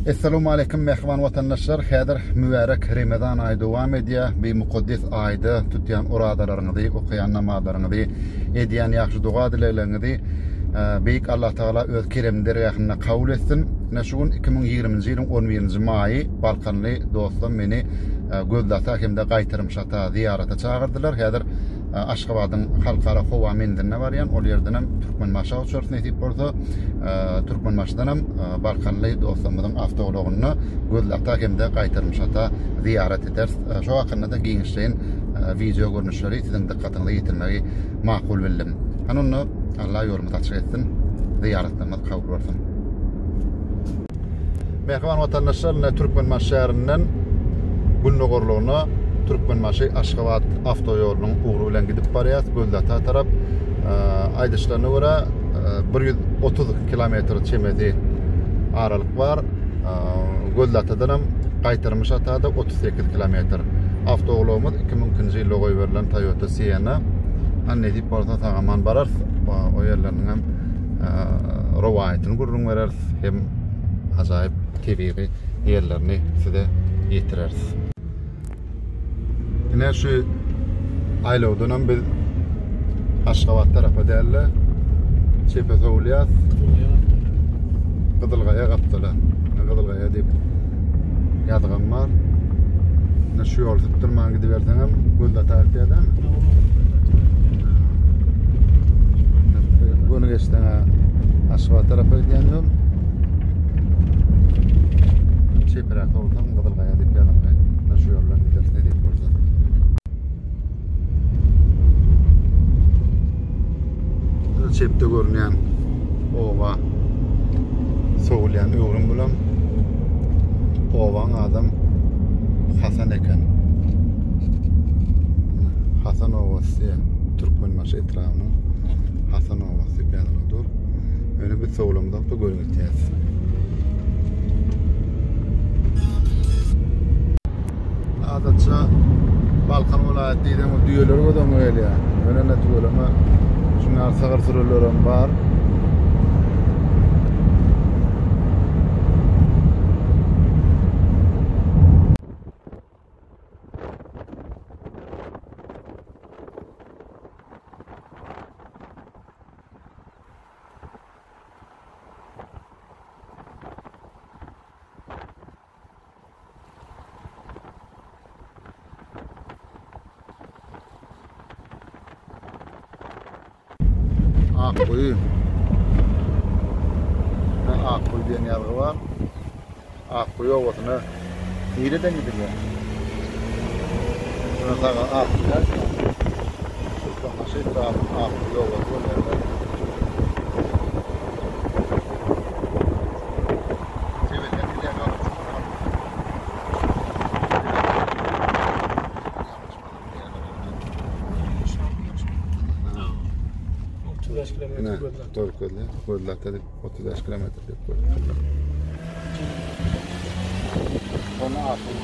Essalamu Aleýkum mähriban watandaşlar. Häzir mübärek Remezan aýy dowam edýär. Bu mukaddes aýda tutýan orazalaryňyzy, okaýan namazlaryňyzy, edýän ýagşy doga-dilegleriňizi e, Beýik Allah Tagala öz keremini dergähinde kabul etsin. Ine şu gün 2020-nji ýylyň 11-nji maýy Balkanly dostlarym meni e, Gözlata hem-de Gaýtarymşata zyýarata çagyrdylar. Häzir Aşgabadyň halkara howa menziline barýan. Ol ýerdenem Türkmenbaşa uçarys nesip bolsa. Türkmenbaşydanam Balkanly dostlarymyzyň awtoulagynda Gözlata hem-de Gaýtarmyşata zyýarat ederis. Şo hakynda-da giňişleýin wideo görnüşleri siziň dykgatyňyza ýetirmegi makul bildim. Hany onda Allah ýolumyzy açyk etsin, zyýaratlarymyz kabul bolsun. Mähriban watandaşlar, ine Türkmenbaşy şäherinden gündogarlygyna Türkmenbaşy Aşgabat awtoýolunyň ugry bilen gidip barýas, Gözlata tarap. Aýdyşlaryna görä, 130 kilometr çemesi aralyk bar. Gözlatadan hem Gaýtarmyş atada 38 kilometr. Awtoulagymyz 2002-nji ýylda goýberilen Toyota Sienna. Hany nesip bolsa sag-aman bararys. O ýerleriniň hem rowaýatyny gürrüň bereris hem ajaýyp tebigy ýerlerini size ýetireris. Ine şu aýlawdan hem biz Aşgabat tarapa däl-de çepe sowulýas. Gyzylgaýa gapdala. Gyzylgaýa diýip ýazgam bar. Ine şu ýoly sypdyrman gidiberseňem Gözlata eltýär dämi? Göni geçseň Aşgabat tarapa gidýän ýol. Çepiräk sowulsaň Gyzylgaýa diýip ýazylgy. Ine şu ýoldan gideris nesip bolsa. Çepde görünýän oba sowulýan öwrüm bulam. Obaň adam Hasan eken. Hasan obasy diýen Türkmenbaşy etrabynyň Hasan obasy diýip ýazylyp dur. Ýöne biz sowulamzok-da görüp gitýäs. Adatça Balkan welaýaty diýseň ol düýeler göz öňüňe gelýär. Ýöne ine tüweleme şuň ýaly sygyr sürülerem bar. Akguýy. Akguýy diýen ýazgy bar. Akguýy obasyna nireden gidilýär? Şuna saga Akguýy. Türkmenbaşy etrabynyň Akguýy obasy bolýar. Ine, görkezdi. Gözlata diýip 35 kilometr diýip görkezdi. Onu atın.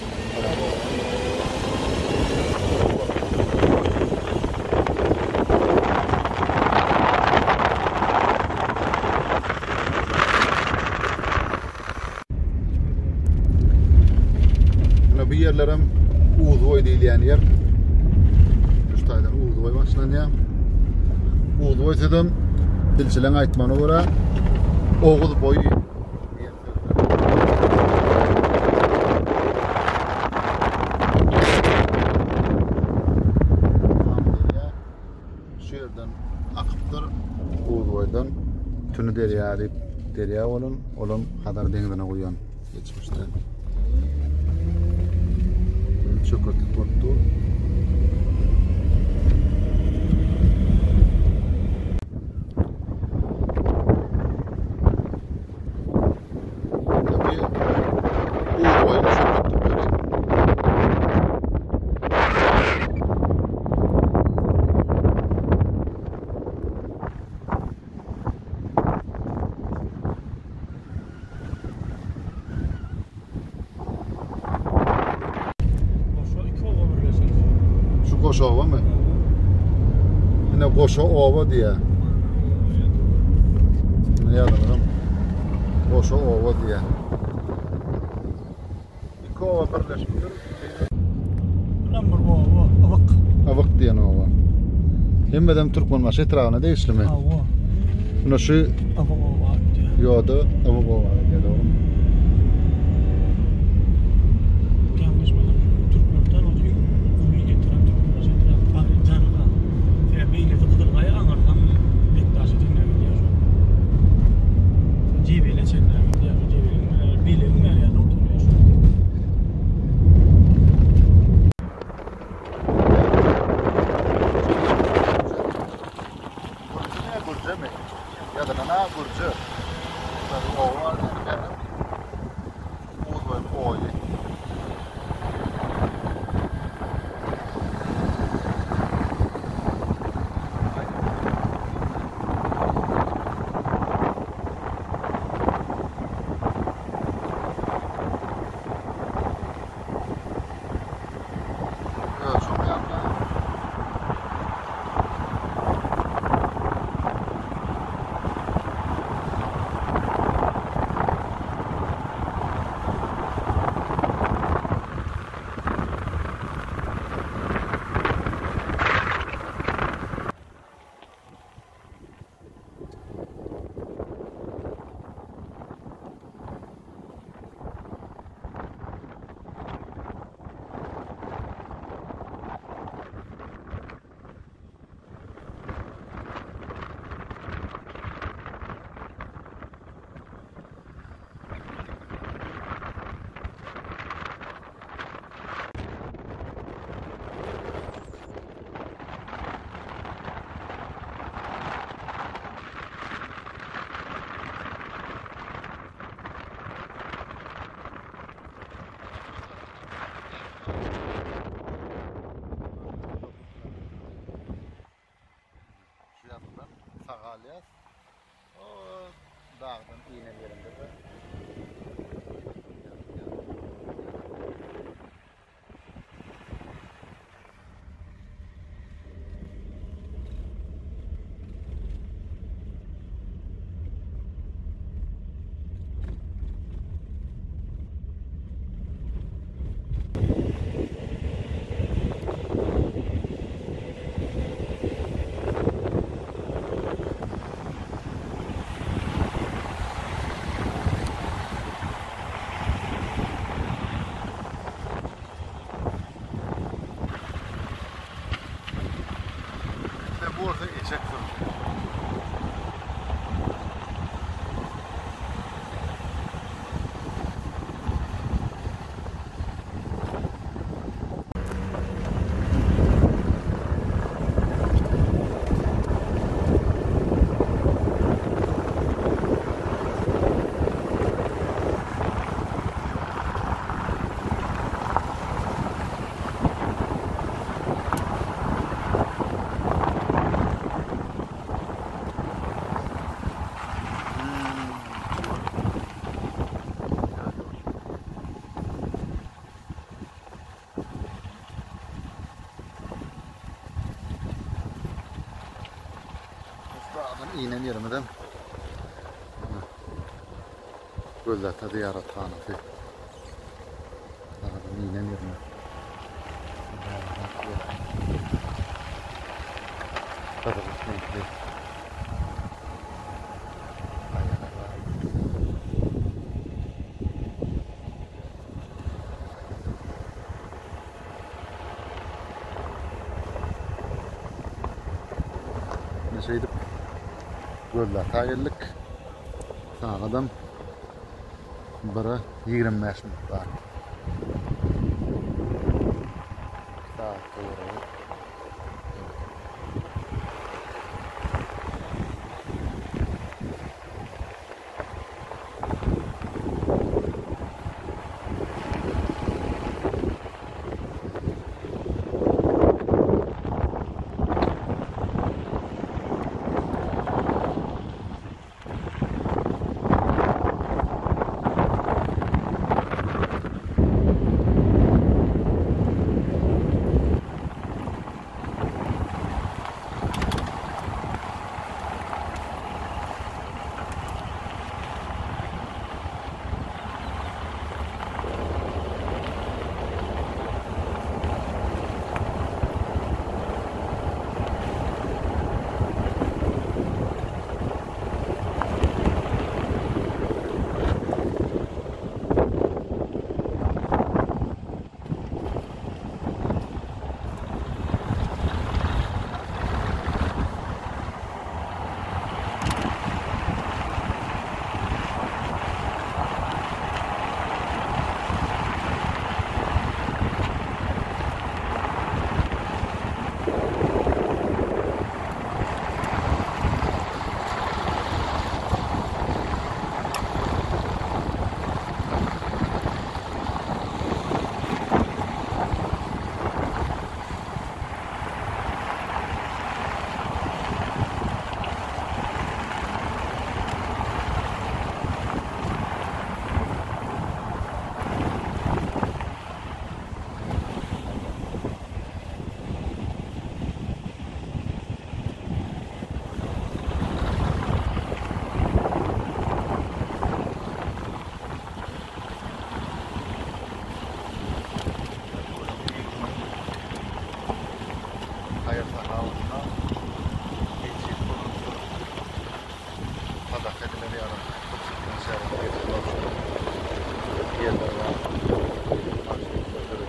Ine bu ýerlerem Uzboý diýilýän ýer. Şu taýdan Uzboý başlanýar. Uzboý sözem dilçileň aýtmagyna görä Oguz boýy diýen sözler. Şu ýerden akypdyr Uzboýdan Tüni derýa diýip derýa bolan, olam Hazar deňzine guýan geçmişde. Çökertlik bolup dur. Şu goşa obamy? Ine goşa oba diýýär. Ine ýazylygan. Goşa oba diýýär. İki oba birleşipdir. Bulam bir oba, Ybyk. Ybyk diýen oba. Hemmedem Türkmenbaşy etrabyna degişlimi? Hawa. Muna şu Ybyk oba diýýär. Ýoda Ybyk oba diýýär, dogrumy? Ýalňyşmasam Türkmenistan bolsa iň uly etrap Türkmenbaşy etrap. Bary Jarga. Sebäbi beýlesi Gyzylgaýa aňyrsam Bekdaşa çenli gidýär şol. Jebele çenli gidýär. Jebeliň Belegiň bäri ýerde oturýar şol. Gürjümi ýa Gürjemi? Ýazylan-a Gürje. Şol oba bar diýen bäri. Uzboý oýy. Şu ýazgydan saga alýas. O dagdan inen ýerinde-de Bu bolsa eşek sürüsi. Dağdan inen ýerimizem Gözlata zyýarathanasy. Dağdan inen ýerimiz. Gyzyl reňkli. Gaýalar bar. Ine şeýdip Gözlata geldik. Sagadam 1-e 25 minut bar. 2 sagat töweregi. ýerler bar. Marşrutlar döredilipdir.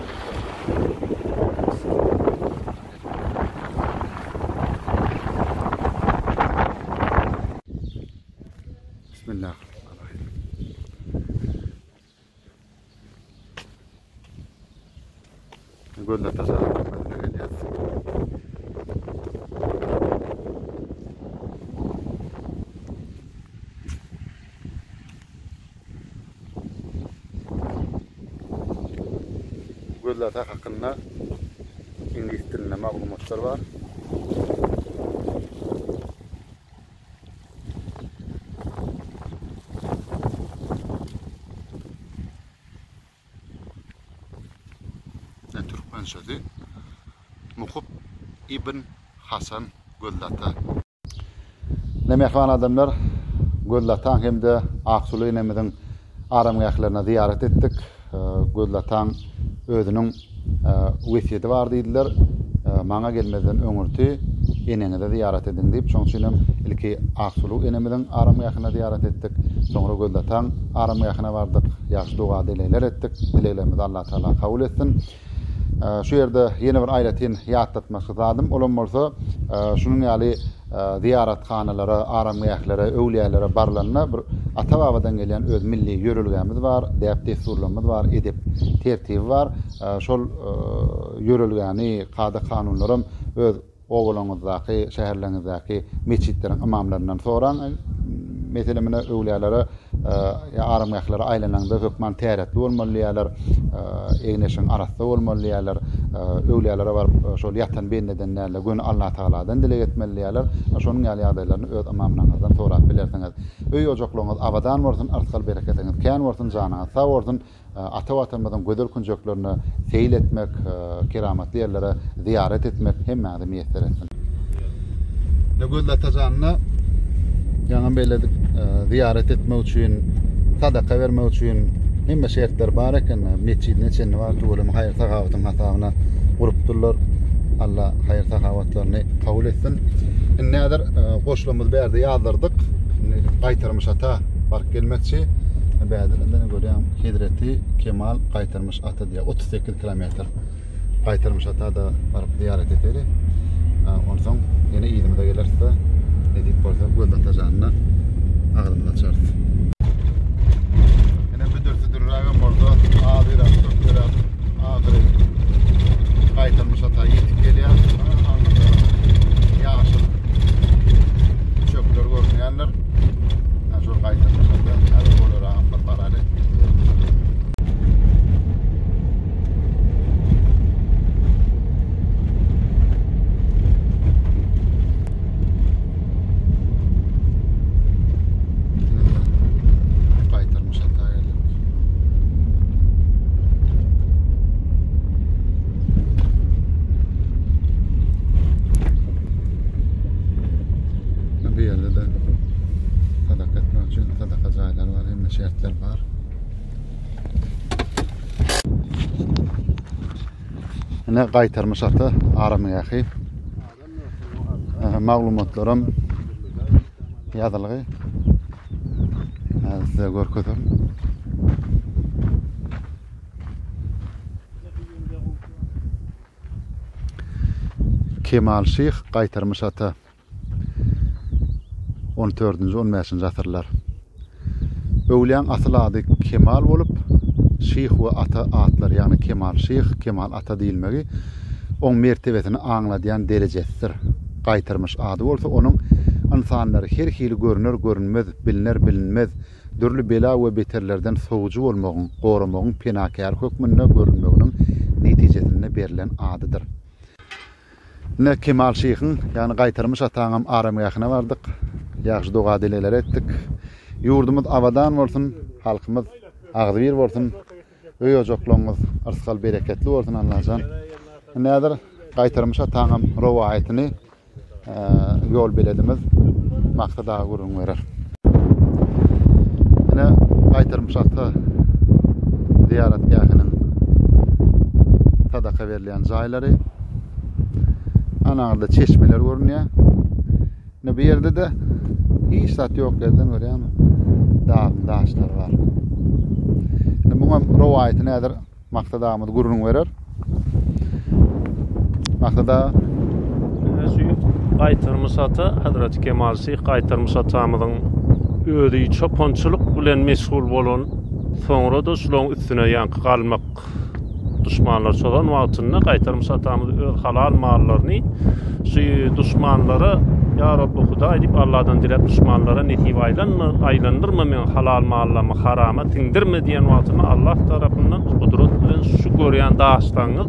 Bismillahirrahmanirrahim. Gözler taşaryň köpesine gelýär. Gözlata hakynda iňlis dilinde maglumatlar bar. Türkmençesi Muhup ibn Hasan Gözlata. Ine mähriban adamlar, Gözlataň hem-de Aksuly enemiziň aramgählerine zyýarat etdik. Gözlataň özüniň wesýeti bar diýdiler. Maňa gelmezden öňürti eneňize zyýarat ediň diýip, şonuň üçin hem ilki Aksuluw enemiziň aramgähine zyýarat etdik. Soňra Gözlataň aramgähine bardyk. Ýagşy doga-dilegler etdik. Dileglerimizi Allatagala kabul etsin. Şu ýerde ýene bir aýratyn ýatlatmakçy zadym, olam bolsa şunuň ýaly zyýarathanalara, aramgählere, öwlüýälere barlanda bir ata-babadan gelýän öz milli ýörelgämiz bar, däp-dessurlarymyz bar, edep, tertibi bar. Şol ýörelgäni, kada-kanunlaram öz Obalaryňyzdaky, şäherleriňizdäki metjitleriň ymamlaryndan soraň. Meselem, ine, öwlüýälere ýa aramgählere aýlanaňda hökman täretli bolmaly diýýärler, egin-eşigiň arassa bolmaly diýýärler. Öwlüýälere baryp, şol ýatan bendeden däl-de, göni Allatagaladan dileg etmeli diýýärler. Şonuň ýaly ýagdaýlaryny öz ymamlaryňyzdan sorap bilersiňiz. Öý-ojaklaryňyz abadan bolsun, yrsgal-bereketiňiz kän bolsun, janyňyz sag bolsun! Ata Watanymyzyň gözel künjeklerine seýil etmek, keramatly ýerlere zyýarat etmek hemmäňize miýesser etsin. Ine Gözli Atajanyna ýaňam belledik, zyýarat etmek üçin, sadaka bermek üçin hemme şertler bar eken. Metjidine çenli bar, tüweleme haýyr-sahawatyň hasabyna gurupdyrlar. Allah haýyr-sahawatlaryny kabul etsin. Indi häzir goşlamyzy bärde ýazdyrdyk. Indi Gaýtarmyş ata baryp gelmekçi. Bädilenden görýän Hezreti Kemal Gaýtarmyş ata diýýär. 38 kilometr. Gaýtarmyş ata da baryp zyýarat eteli. Onsoň ýene yzymyza geleris-de, nesip bolsa Gözlata janyna agzymyzy açarys. Ýene büdür-südürrägem bolsa, azyrak, köpüräk ahyry Gaýtarmyş ata ýetip gelýär. Ýaşyl çökler görünýändir. Şol Gaýtarmyş ata häzir olara bir baraly. Gaýtarmyş ata geldik. Bu ýerde de sadaka etmek üçin sadaka jaýlary bar, hemme şertler bar. Ine gaýtarmyş ata aramgähi. Maglumatlaram ýazylgy. Häzir size görkezerin. Kemal Şyh Gaýtarmyş ata. On dördünji, on bäşinji asyrlar. Öwlüýäň asyl ady Kemal bolup, Şyh we Ata atlary, ýagny Kemal Şyh, Kemal Ata diýilmegi oň mertebesini aňladýan derejesidir. Gaýtarmyş ady bolsa onuň ynsanlary her hili görner-görünmez, bilner-bilinmez, dürli bela we beterlerden sowujy bolmagyň, goramagyň penakäri hökmünde görünmeginiň netijesinde berlen adydyr. Ine, Kemal şyhyň, ýagny Gaýtarmyş ataňam aramgähine bardyk. Ýagşy doga-dilegler etdik. Ýurdumyz abadan bolsun, halkymyz agzybir bolsun, öý-ojaklaryňyz yrsgal-bereketli bolsun Allajan. Indi häzir Gaýtarmyş ataňam rowaýatyny Ýol beledimiz Maksat aga gürrüň berer. Ine, Gaýtarmyş ata zyýaratgähiniň sadaka berilýän jaýlary. Ana, çeşmeler görünýär. Ine, bu ýerde-de hiç zat ýok ýerden görýäňmi? Dagyň daşlary bar. Indi muňa. Şoň hem rowaýatyny häzir Maksat agamyz gürrüň berer. Maksat aga. Ine şu Gaýtarmyş ata, Hazreti Kemal Şyh Gaýtarmyş atamyzyň özi çopançylyk bilen meşgul bolan, soňra-da şularyň üstüne ýaňky galmak Duşmanlar çozan wagtynda Gaýtarmyş atamyz öz halal mallaryny şu duşmanlara Ýa Rabbi Hudaý diýip Allahdan diläp duşmanlara nesip aýlanma, aýlandyrma meň halal mallarymy harama siňdirme diýen wagtynda Allah tarapyndan gudrat bilen şu görýän daşlaryňyz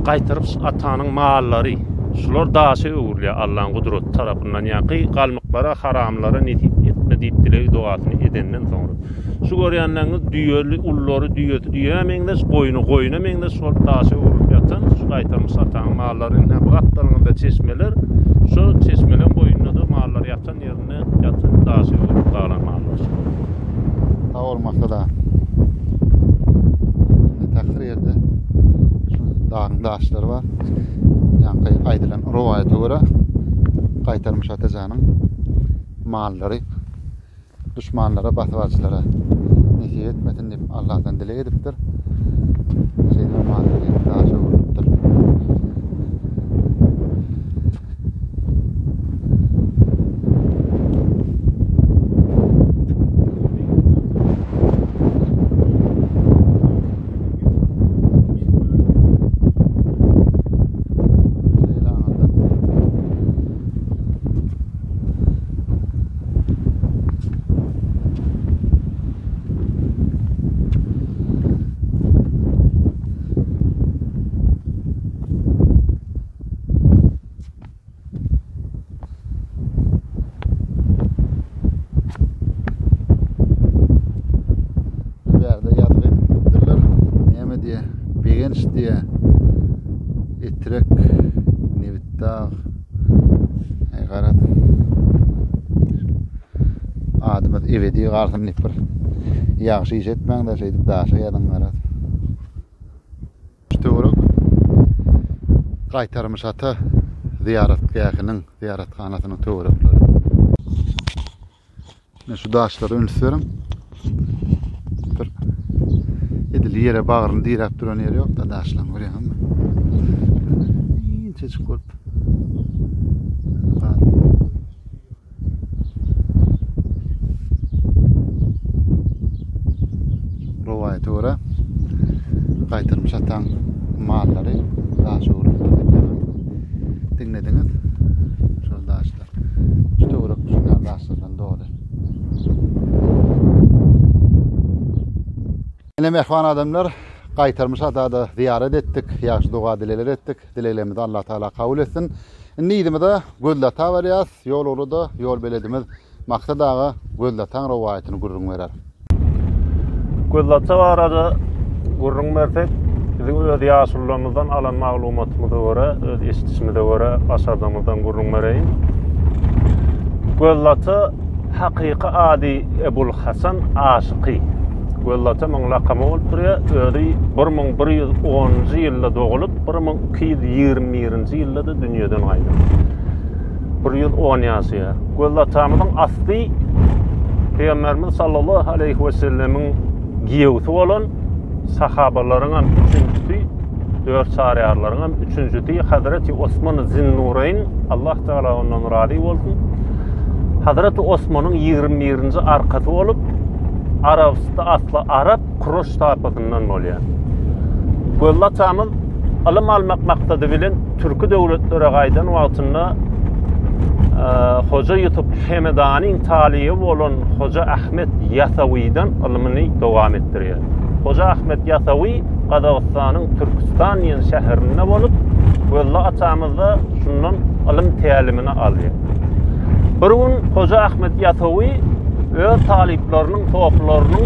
Gaýtaryp atanyň mallary şular daşa öwrülýär Allaň gudraty tarapyndan ýaňky galmyklara haramlara nesip etme diýip dileg dogasyny edenden soňra. Şu görýänleriňiz düýeli, ullary düýesi düýä meňzeş, goýny goýna meňzeş bolup daşa öwrülip ýatan şu Gaýtarmyş ataň mallary. Ine bu gapdalyňyzda çeşmeler, şu çeşmeleň boýunda-da mallar ýatan ýerinde ýatan daşa öwrülip galan mallar şular. Sag bol Maksat aga. Ine takyr ýerde şu dagyň daşlary bar. Ýaňky aýdylan rowaýata görä Gaýtarmyş atajanyň mallary Duşmanlara, basybalyjylara nesip etmesin diýip Allahdan dileg edipdir. Şeýdibem mallary daşa öwrülipdir. Şeýle aňyrdan. Bu ýerde ýazgy edipdirler. Näme diýe? Begenç diýe. Etrek Nebitdag Eý garaz. Adymyz ebedi galsyn diýip bir ýagşy iş etmäň-de şeýdip daşa ýazyň garaz. Şu töwerek Gaýtarmyş ata zyýaratgähiniň, zyýarathanasynyň töwerekleri. Ine şu daşlara üns beriň. Bir edil ýere bagryny diräp duran ýeri ýok da daşlaryň görýäňizmi? Inçejik bolup. Rowaýata görä gaýtarmyş ataň mallary daş öwrülipdir diýip diňlediňiz. Şol daşlar. Şu töwerek şuňa daşlardan doly. Ine mähriban adamlar, Gaýtarmyş atada zyýarat etdik, ýagşy doga-dilegler etdik. Dileglerimizi Allah Tagala kabul etsin. Indi yzymyza Gözlata barýas. Ýol ugry-da ýol beledimiz Maksat aga Gözlataň rowaýatyny gürrüň berer. Gözlata barada gürrüň bersek, biziň öz ýaşulularymyzdan alan maglumatymyza görä, öz eşidişimize görä başardygymyzdan gürrüň bereýin. Gözlata hakyky ady Ebul Hasan Aşyky. Gözlata muň lakamy bolup durýar. Özi 1110-njy ýylda dogulyp, 1221-nji ýylda-da dünýeden gaýdan. 110 ýaşaýar. Gözli atamyzyň asly Pygamberimiz sallallahu aleýhi we sellemiň giýewsi bolan sahabalaryň hem üçünjisi, dört çaryýarlaryň hem üçünjisi Hazreti Osman Zinnurayn, Allah Tagala ondan razy bolsun. Hazreti Osmanyň 21-nji arkasy bolup, Arabysty asly arap Kureş taýpasyndan bolýar. Gözli atamyz ylym almak maksady bilen türki döwletlere gaýdan wagtynda Hoja Ýusup Hemedanyň talyby bolan Hoja Ahmet Ýasawydan ylmyny dowam etdirýär. Hoja Ahmet Ýasawy Gazagystanyň Türküstan diýen şäherinde bolup, Gözli atamyz-da şundan ylym tälimini alýar. Bir gün Hoja Ahmet Ýasawy öz talyplarynyň, sopularynyň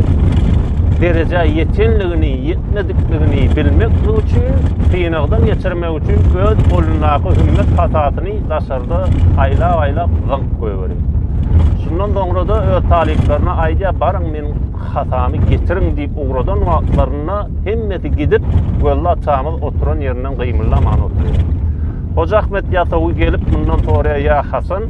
derejä ýetenligini, ýetmedikligini bilmeklik üçin, synagdan geçirmek üçin öz golundaky hümmet hasasyny daşarda aýlap-aýlap zyňyp goýberýär. Şundan soňra-da öz talyplaryna aýdýar, baryň meniň hasamy getiriň diýip ugradan wagtlarynda hemmesi gidip, Gözli atamyz oturan ýerinden gymyldaman oturýar. Hoja Ahmet Ýasawy gelip mundan soraýar, Ýa Hasan,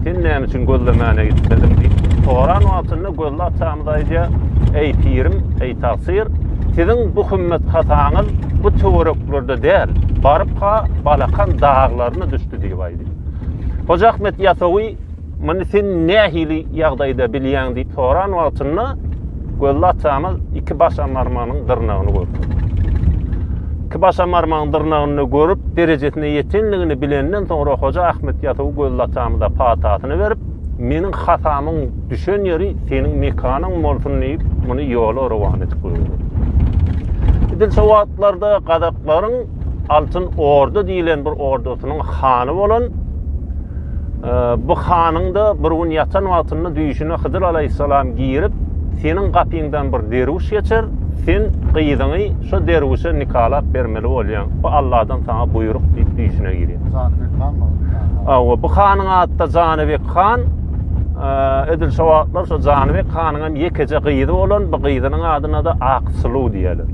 sen näme üçin gözlemäne gitmediň diýip soran wagtynda Gözli atamyz aýdýar. Eý pirim, eý tagsyr, siziň bu hümmet hasaňyz bu töwereklerde däl, baryp-ha Balakan daglaryna düşdi diýip aýdýar. Hoja Ahmet Ýasawy muny sen nähili ýagdaýda bilýäň diýip soran wagtynda Gözli atamyz iki başam barmagynyň dyrnagyny görkezdi. Iki başam barmagyň dyrnagyny görüp, derejesine ýetenligini bilenden soňra Hoja Ahmet Ýasawy Gözli atamyza patasyny berip, Meniň hasamyň düşen ýeri seniň mekanyň bolsun diýip, muny ýola rowan edip goýberdi. Edil şo wagtlarda gazaklaryň Altyn Orda diýlen bir ordasynyň hany bolan e, bu hanyň-da bir gün ýatan wagtynda düýşüne Hydyr alaýhyssalam girip, seniň gapyňdan bir derwüş geçer, sen gyzyňy şo derwüşe nikalap bermeli bolýaň. Bu Allahdan saňa buýruk diýip düýşüne girýär. Janybek han mı? Awa, bu hanyň ady-da Janybek han. Edil şo wagtlar şo Janybek hanyň hem ýekeje gyzy bolan, bu gyzynyň adyna-da Aksuluw diýerler.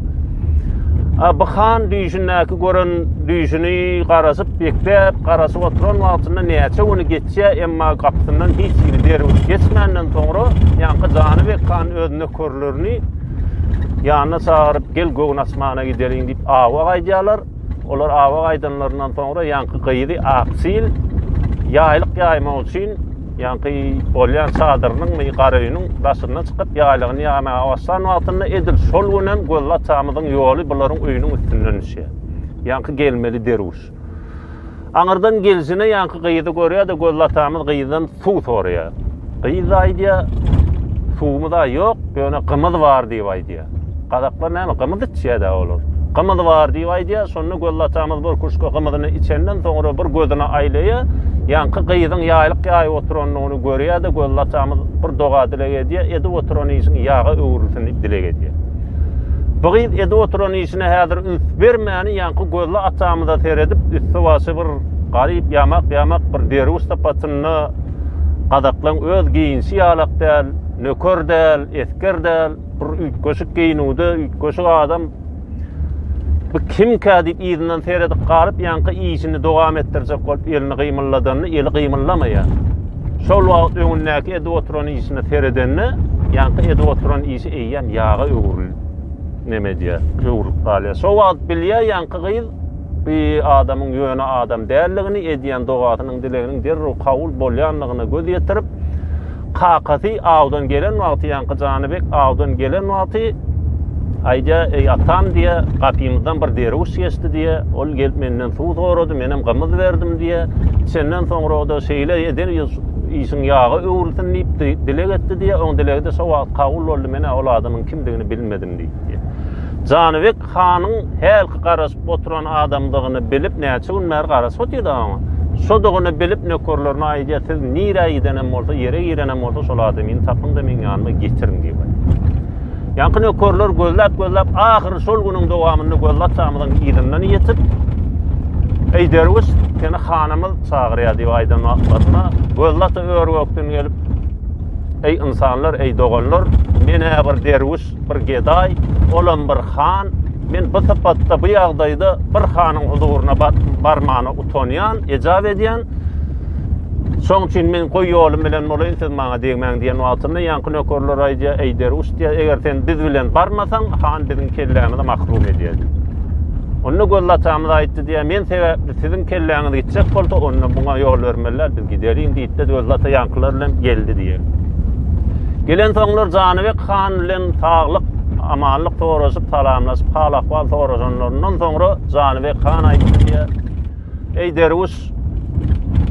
Bu han düýşündäki gören düýşüni garaşyp, bekläp, garaşyp oturan wagtynda näçe güni geçýär, emma gapysyndan hiç hili derwüş geçmänden soňra, ýaňky Janybek han öz nökerlerini ýanyna çagyryp, gel göwün açmana gideliň diýip awa gaýdýarlar. Olar awa gaýdanlaryndan soňra ýaňky gyzy Aksil ýaýlyk ýaýmak üçin ýaňky bolýan çadyrynyň gara öýüniň daşyna çykyp ýaýlygyny ýaýmaga başlan wagtynda edil şol gün hem Gözli atamyzyň ýoly bularyň öýüniň üstünden düşýär. Ýaňky gelmeli derwüş. Aňyrdan gelşine ýaňky gyzy görýär-de Gözli atamyz gyzdan suw soraýar. Gyz-da aýdýar, suwumyz-a ýok, ýöne gymyz bar diýip aýdýar. Gazaklar näme, gymyz içýär-dä olar. Gymyz bar diýip aýdýar, şonda Gözli atamyz bir kuşka gymyzyny içenden soňra bir gözüni aýlaýar, ýaňky gyzyň ýaýlyk ýaýyp oturanyny görýär-de Gözli atamyz bir doga-dileg edýär, edip oturan işiň ýaga öwrülsin diýip dileg edýär. Bu gyz edip oturan işine häzir üns bermäni ýaňky Gözli atamyza seredip, üsti-başy bir garyp ýamak-ýamak bir derwüş sypatynda gazaklaň öz geýinişi ýalak däl, nöker däl, esger däl, bir üýtgeşik geýnüwde, üýtgeşik adam bu kimkä diýip yzyndan seredip galyp, ýaňky işini dowam etdirjek bolup elini gymylladanda eli gymyldamaýar. Şol wagt öňündäki edip oturan işine seredende, ýaňky edip oturan işi eýýäm ýaga öwrülip neme edýär, öwrülip galýar. Şol wagt bilýär ýaňky gyz bu adamyň ýöne adam däldigini, edýän dogasynyň, dileginiň derrew kabul bolýandygyna göz ýetirip, kakasy awdan gelen wagty, ýaňky Janybek awdan gelen wagty aýdýar, Eý atam diýýär, gapymyzdan bir derwüş geçdi diýýär, ol gelip menden suw sorady, menem gymyz berdim diýýär. Içenden soňra-da şeýle eden işiň ýaga öwrülsin diýip dileg etdi diýýär. Oň dilegi-de şo wagt kabul boldy, men-ä ol adamyň kimdigini bilmedim diýip diýýär. Janybek hanyň hälki garaşyp oturan adamdygyny bilip, näçe gün bäri garaşyp otyrdy oňa. Şodugyny bilip nökerlerine aýdýar, siz nirä gidenem bolsa, ýere girenem bolsa şol adamyny tapyň-da meň ýanyma getiriň diýip aýdýar. Ýaňky nökerler gözläp-gözläp ahyry şol günüň dowamynda Gözli atamyzyň yzyndan ýetip, Eý derwüş, seni hanymyz çagyrýar diýip aýdan wagtlarynda Gözli ata ör-gökden gelip, Eý ynsanlar, eý doganlar, men-ä bir derwüş, bir gedaý, olam bir han, men bu sypatda, bu ýagdaýda bir hanyň huzuryna barmana utanýan, ejap edýän. Şoň üçin men goý ýolum bilen bolaýyn, siz maňa degmäň diýen wagtynda ýaňky nökerler aýdýar, Eý derwüş diýýär, eger sen biz bilen barmasaň, han biziň kellämizi mahrum edýär diýip. Onda Gözli atamyz aýtdy diýýär, men sebäpli siziň kelläňiz gitjek bolsa, onda muňa ýol bermeliler, biz gideliň diýipdi. Gözli ata ýaňkylar bilen geldi diýýär. Gelensoňlar Janybek han bilen saglyk, amanlyk soraşyp, salamlaşyp, hal-ahwal soraşanlaryndan soňra Janybek han aýtdy diýýär, Eý derwüş,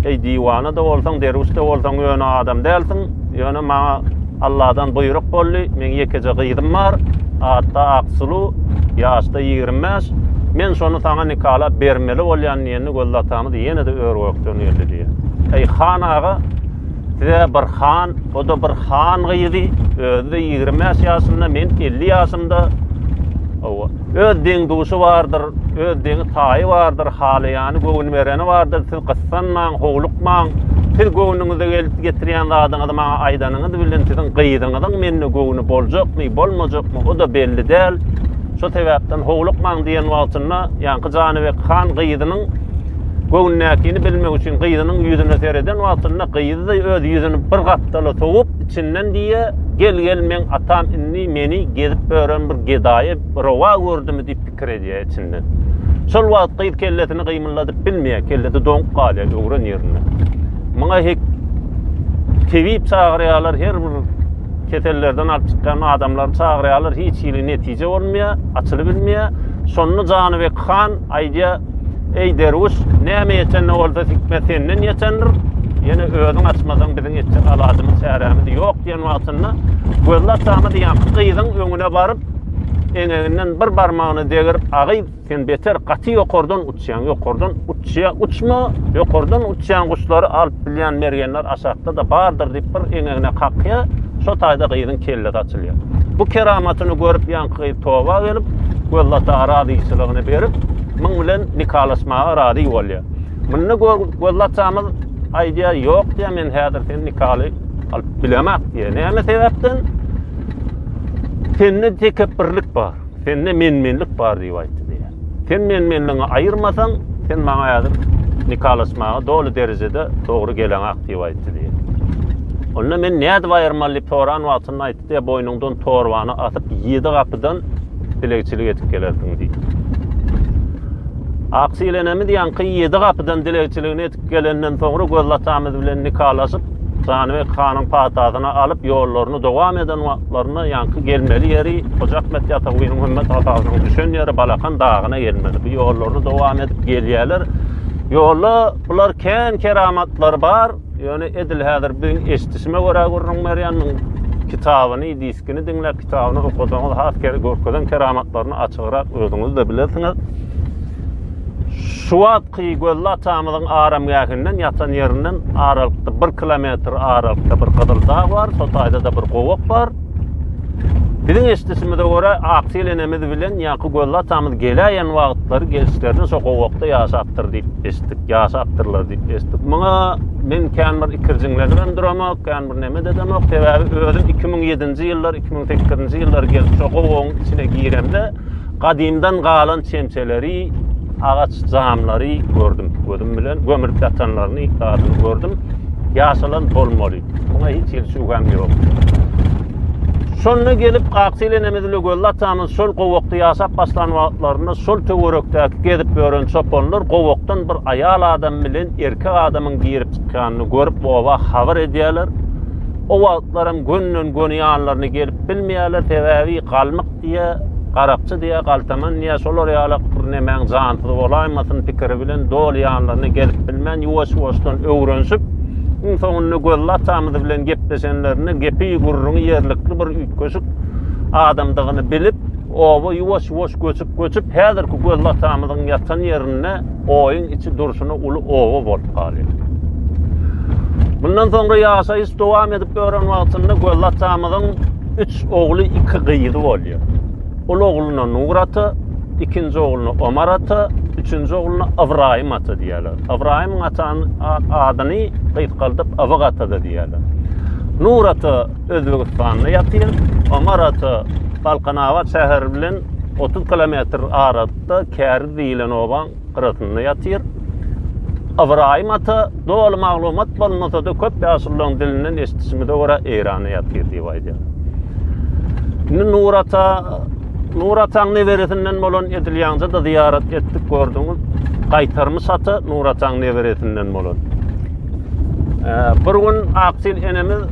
eý diwana-da bolsaň, derwüş-de bolsaň ýöne adam dälsiň. Ýöne maňa Alladan buýruk boldy, meň ýekeje gyzym bar, atda Aksulu, ýaşda 25. Men şony saňa nikalap bermeli bolýan diýende Gözli atamyz ýene-de ör-gökden geldi diýýär. Eý han aga, size bir han, o-da bir han gyzy, özi-de 25 ýaşynda, men 50 ýaşymda. Hawa. Öz deň-duşy bardyr, öz deňi-taýy bardyr, halaýany, göwün bereni bardyr. Siz gyssanmaň, howlukmaň. Siz göwnüňize gelip getirýän zadyňyzy maňa aýdanyňyz bilen siziň gyzyňyzyň mende göwni boljakmy, bolmajakmy, o-da belli däl. Şo sebäpden howlukmaň diýen wagtynda ýaňky Janybek han gyzynyň. Göwnündäkini bilmek üçin gyzynyň ýüzüne sereden wagtynda gyzy-da öz ýüzüni bir gapdala sowup, içinden diýýär, Gel-gel meň atam indi meni gezip ýören bir gedaýy rowa gördümi diýip pikir edýär içinden. Şol wagt gyz kellesini gymyldadyp bilmeýär, kellesi doňup galýar öwren ýerinde. Muňa hek tebip çagyrýarlar, her bir kesellerden alyp çykýan adamlary çagyrýarlar, hiç hili netije bolmaýar, açylybilmeýär. Şonda Janybek han aýdýar, Eý derwüş, näme ýetende bolsa hikmet senden ýetendir. Ýene özüň açmasaň biziň etjek alajymyz, çärämiz ýok diýen wagtynda Gözli atamyz ýaňky gyzyň öňüne baryp, eňeginden bir barmagyny degirip, Agyz, sen beter gaty ýokardan uçýaň, ýokardan uçýa, uçma, ýokardan uçýan guşlary alyp bilýän mergenler aşakda-da bardyr diýip bir eňegine kakýar, şo taýda gyzyň kellesi açylýar. Bu keramatyny görüp ýaňky gyz toba gelip, Gözli ata razyçylygyny berip, muň bilen nikalaşmaga razy bolýar. Munda Gözli atamyz aýdýar, ýok diýýär, men häzir seni nikaly alyp bilemak diýýär. Näme sebäpden? Sende tekepbirlik bar, sende men-menlik bar diýip aýtdy diýýär. Sen men-menligiňi aýyrmasaň, sen maňa häzir nikalaşmaga doly derejede dogry geleňak diýip aýtdy diýýär. Onda men nädip aýyrmaly diýip soran wagtynda aýtdy diýýär, boýnuňdan torbany asyp, ýedi gapydan dilegçilik edip gelersiň diýdi. Aksil enemiz ýaňky ýedi gapydan dilegçiligini edip gelenden soňra Gözli atamyz bilen nikalaşyp, Janybek hanyň patasyny alyp, ýollaryny dowam eden wagtlarynda ýaňky gelmeli ýeri Hoja Ahmet Ýasawynyň hümmet atasynyň düşen ýeri Balakan dagyna gelmeli. Bu ýollaryny dowam edip gelýärler. Ýolda bular kän keramatlary bar, ýöne edil häzir biziň eşidişime görä gürrüň berýän, muň kitabyny, diskini diňläp, kitabyny okasaňyz has görkezen keramatlaryny açygrak özüňiz-de bilersiňiz. Şu wagtky Gözli atamyzyň aramgähinden ýatan ýerinden aralykda bir kilometr aralykda bir gyzyl dag bar, şo taýda-da bir gowak bar. Biziň eşidişimize görä, Aksil enemiz bilen ýaňky Gözli atamyz geläýen wagtlary gelişlerine şo gowakda ýaşapdyr diýip eşitdik, ýaşapdyrlar diýip eşitdik. Muňa men kän bir ikirjiňlenibem duramok, kän bir neme-de edemok. Sebäbi özüm 2007-nji ýyllar, 2008-nji ýyllar gelip şo gowagyň içine giremde, Gadymdan galan çemçeleri, agaç jamlary gördüm gözüm bilen. Gömülip ýatanlaryny, zadyny gördüm. Ýaşalan bolmaly. Muňa hiç hili şübhäm ýok. Şonda gelip Aksil enemiz ile Gözli atamyz şol gowakda ýaşap başlan wagtlarynda şol töwerekdäki gezip ýören çopanlar gowakdan bir aýal adam bilen erkek adamyň girip çykýanyny görüp oba habar edýärler. O wagtlaram gönden-göni ýanlaryna gelip bilmeýärler, sebäbi galmyk Diýýä, garakçy diýýä, galtaman diýýä, şolar ýalak bir nemäň jansyz bolaýmasyn pikiri bilen doly ýanlaryna gelip bilmän, ýuwaş-ýuwaşdan öwrenişip, iň soňunda Gözli atamyz bilen gepleşenlerinde gepi, gürrüňi ýerlikli bir üýtgeşik adamdygyny bilip, oba ýuwaş-ýuwaş göçüp-göçüp, häzirki Gözli atamyzyň ýatan ýerinde oýuň içi durşuna uly oba bolup galýar. Mundan soňra ýaşaýyş dowam edip ýören wagtynda Gözli atamyzyň Üç ogly, iki gyzy bolýar. Uly ogluna Nur ata, ikinji ogluna Omar ata, üçünji ogluna Ybraýym ata diýýärler. Ybraýymyň atanyň adyny gysgaldyp Ybyk ata-da diýýärler. Nur ata Özbegistanda ýatyr. Omar ata Balkanabat şäheri bilen 30 kilometr aralykda Käriz diýlen obaň gyrasynda ýatyr. Ybraýym ata doly maglumat bolmasa-da köp ýaşulularyň dilinden eşidişimize görä Eýranda ýatyr diýip aýdýar. Indi Nur ata Nur ataň neberesinden bolan edil ýaňja-da zyýarat etdik gördüňiz. Gaýtarmyş ata Nur ataň neberesinden bolan. Bir gün Aksil enemiz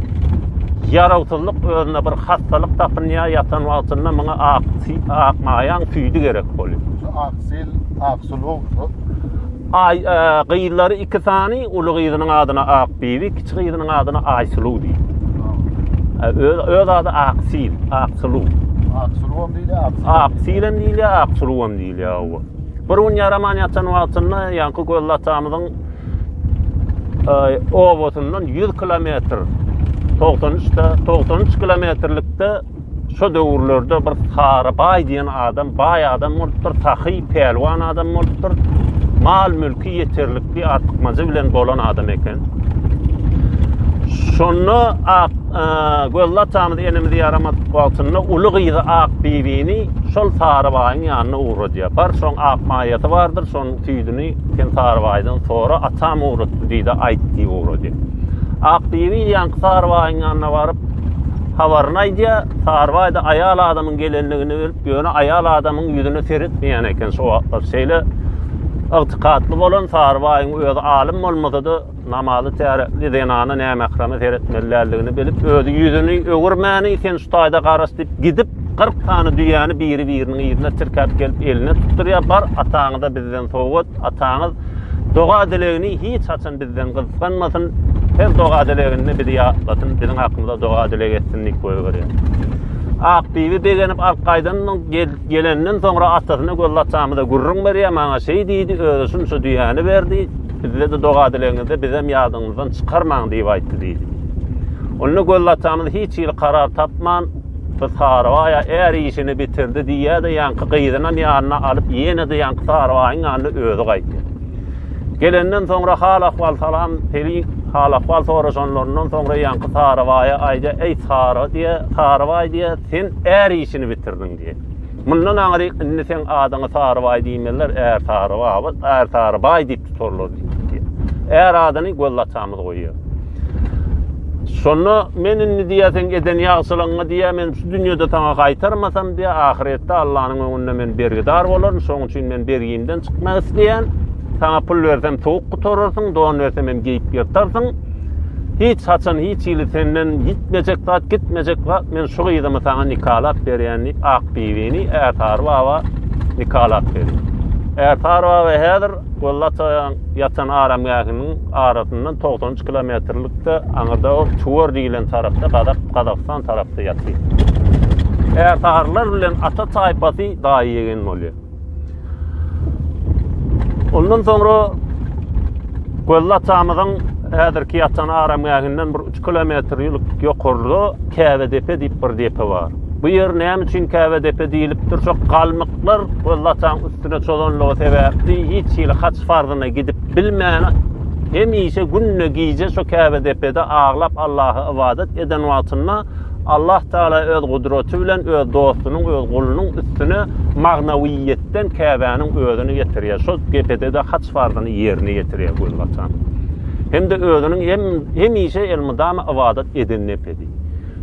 ýarawsyzlyk özüne bir hassalyk tapynýar ýatan wagtynda muňa ak ak maýaň süýdi gerek bolýar. Şu Aksil, Aksuluw şol. Aý, e, gyzlary iki sany, uly gyzynyň adyna Akbibi, kiçi gyzynyň adyna Aýsuluw diýip. E, öz, öz ady Aksil, Aksuluw. Aksuluwam diýilýär, Aksil. Aksilem diýilýär, Aksuluwam diýilýär. Hawa. Bir gün ýaraman ýatan wagtynda ýaňky Gözli atamyzyň e, obasyndan 100 kilometr 93 de 93 kilometrlikde Şo döwürlerde bir Sary baý diýen adam baý adam bolupdyr, sahy, pälwan adam bolupdyr. Mal-mülki ýeterlikli artykmajy bilen bolan adam eken. Şonda ak Gözli atamyz enemizi ýaramadyk wagtynda uly gyzy Ak bibini şol Sarybaýyň ýanyna ugradýar. Bar, şoň ak maýasy bardyr, şonuň süýdüni sen Sarybaýdan sora, atam ugratdy diý-de aýt diýip ugradýar. Ak bibi ýaňky Sarybaýyň ýanyna baryp, habaryny aýdýar. Sarybaý-da aýal adamyň gelendigini bilip, ýöne aýal adamyň ýüzüne seretmeýän eken şo wagtlar. Şeýle ygtykatly bolan Sarybaýyň özi alym bolmasa-da, Namazy täretli zenana nämähreme seretmeli däldigini bilip, özi ýüzüni öwürmäni, sen şu taýda garaş diýip gidip, 40 sany düýäni biri-biriniň yzyna tirkäp gelip eline tutdurýar. Bar, ataňyza bizden sowgat, ataňyz doga-dilegini hiç haçan bizden gysganmasyn, her doga-dileginde bizi ýatlasyn, biziň hakymyza doga-dileg etsin diýip goýberýär. Akbibi begenip alyp gaýdandan gelenden soňra atasyna Gözli atamyza gürrüň berýär, maňa şeý diýdi, özi şunça düýäni berdi, Bizde-de doga-dilegiňizde bizem ýadyňyzdan çykarmaň diýip aýtdy diýdi. Onda Gözli atamyz hiç hili karar tapman, Bu Sarybaý-a är işini bitirdi diýýär-de, ýaňky gyzynam ýanyna alyp, ýene-de ýaňky Sarybaýyň ýanyna özi gaýtýar. Gelenden soňra hal-ahwal salam, peli hal-ahwal soraşanlaryndan soňra ýaňky Sarybaýa aýdýar, Eý, Sary diýýär, Sarybaý diýýär, sen är işini bitirdiň diýýär. Mundan aňryk indi seň adyňy Sarybaý diýmezler, Ärsary baba, Ärsary baý diýip tutarlar diýip. Är adyny Gözli atamyz goýýar. Şonda men indi diýýär, seň eden ýagşylygyňy diýýär, men şu dünýede saňa gaýtarmasam diýýär, ahyretde Allanyň öňünde men bergidar bolaryn, şonuň üçin men bergimden çykmak isleýän. Saňa pul bersem sowuk gutararsyň, don bersem hem geýip ýyrtarsyň. Hiç haçan hiç hili senden ýitmejek zat, gitmejek zat, men şu gyzymy saňa nikalap berýän diýip, Akbibini Ärsary baba nikalap berýär. Ärsary baba häzir Gözli ataň ýatan aramgähiniň arasyndan 93 kilometrlikde aňyrda ol Tüwer diýlen tarapda Gazak Gazagystan tarapda ýatyr. Ärsarylar bilen ata taýpasy daýy ýegen bolýar. Ondan soňra Gözli atamyzyň häzirki ýatan aramgähinden bir 3 kilometr ýylyk ýokarda Käbe depe diýip bir depe bar. Bu ýer näme üçin Käbe depe diýlipdir? Şo galmyklar Gözli ataň üstüne çozanlygy sebäpli hiç hili haç farzyna gidip bilmän hemişe günde gije şo Käbe depede aglap Allaha ybadat eden wagtynda Allah Tagala öz gudraty bilen öz dostunyň, öz gulunyň üstüne magnawiýetden Käbäniň özüni getirýär. Şol depede-de haç farzyny ýerine ýetirýär gözbaşdan. Hem-de özüniň hem hemişe elmydama ybadat eden depedi.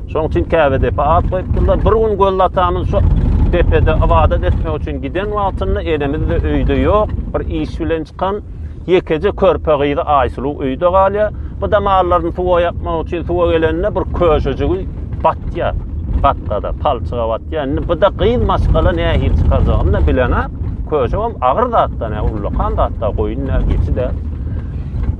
Şonuň üçin Käbe depe at goýupdyrlar. Bir gün Gözli atamyz şu depede ybadat etmek üçin giden wagtynda enemiz-de öýde ýok, bir iş bilen çykan. Ýekeje körpe gyzy Aýsuluw öýde galýar. Bu-da mallaryny suwa ýakmak üçin suwa gelende bir köşejigi batýar. Batgada, palçyga batýar. Indi bu-da gyz maşgala nähili çykarjagyny-da bilenok. Köşegem agyr zat-da, nä ullakan zat-da, goýun däl, geçi däl.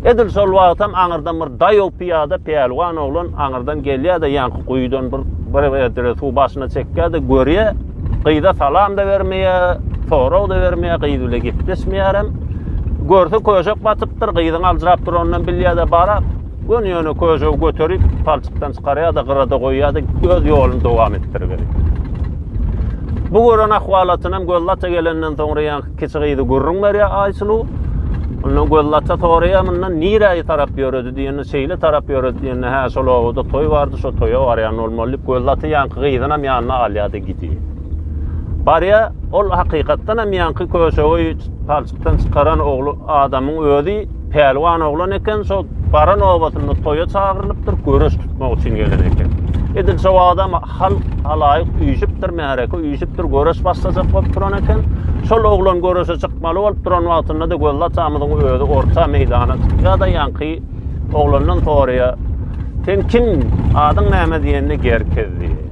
Edil şol wagtam aňyrdan bir daýaw pyýada pälwan oglan aňyrdan gelýär-de, ýaňky guýudan bir bir bedre suw başyna çekýär-de, görýär, Gyza salam-da bermeýär, sorag-da bermeýär, gyz bile gepleşmeýärem. Görse köşek batypdyr, gyzyň aljyrap duranyndan bilýär-de bara, göni ýöne köşegi göterip, palçykdan çykarýar-da, gyrada goýýar-da, öz ýoluny dowam etdiriberýär. Bu gören ahwalatynam Gözli ata gelenden soňra ýaňky kiçi gyzy gürrüň berýär Aýsuluw. Ondan Gözli ata soraýar mundan nirä tarap ýöredi diýende, şeýle tarap ýöredi diýende, hä şol obada toý bardy, şo toýa barýan bolmaly diýip, Gözli ata ýaňky gyzynam ýanyna alýar-da gidýär. Barýar, ol hakykatdan hem ýaňky köşegi palçykdan çykaran ogly adamyň özi pälwan oglan eken, şo baran obasynda toýa çagyrylypdyr, göreş tutmak üçin gelen eken. Edil şo adam halk halaýyk üýşüpdir, märeke üýşüpdir, göreş başlajak bolup duran eken. Şol oglan göreşe çykmaly bolup duran wagtynda-da Gözli atamyzyň özi orta meýdana çykýar-da ýaňky oglandan soraýar. Sen kim? Adyň näme diýende Gerkez diýýär.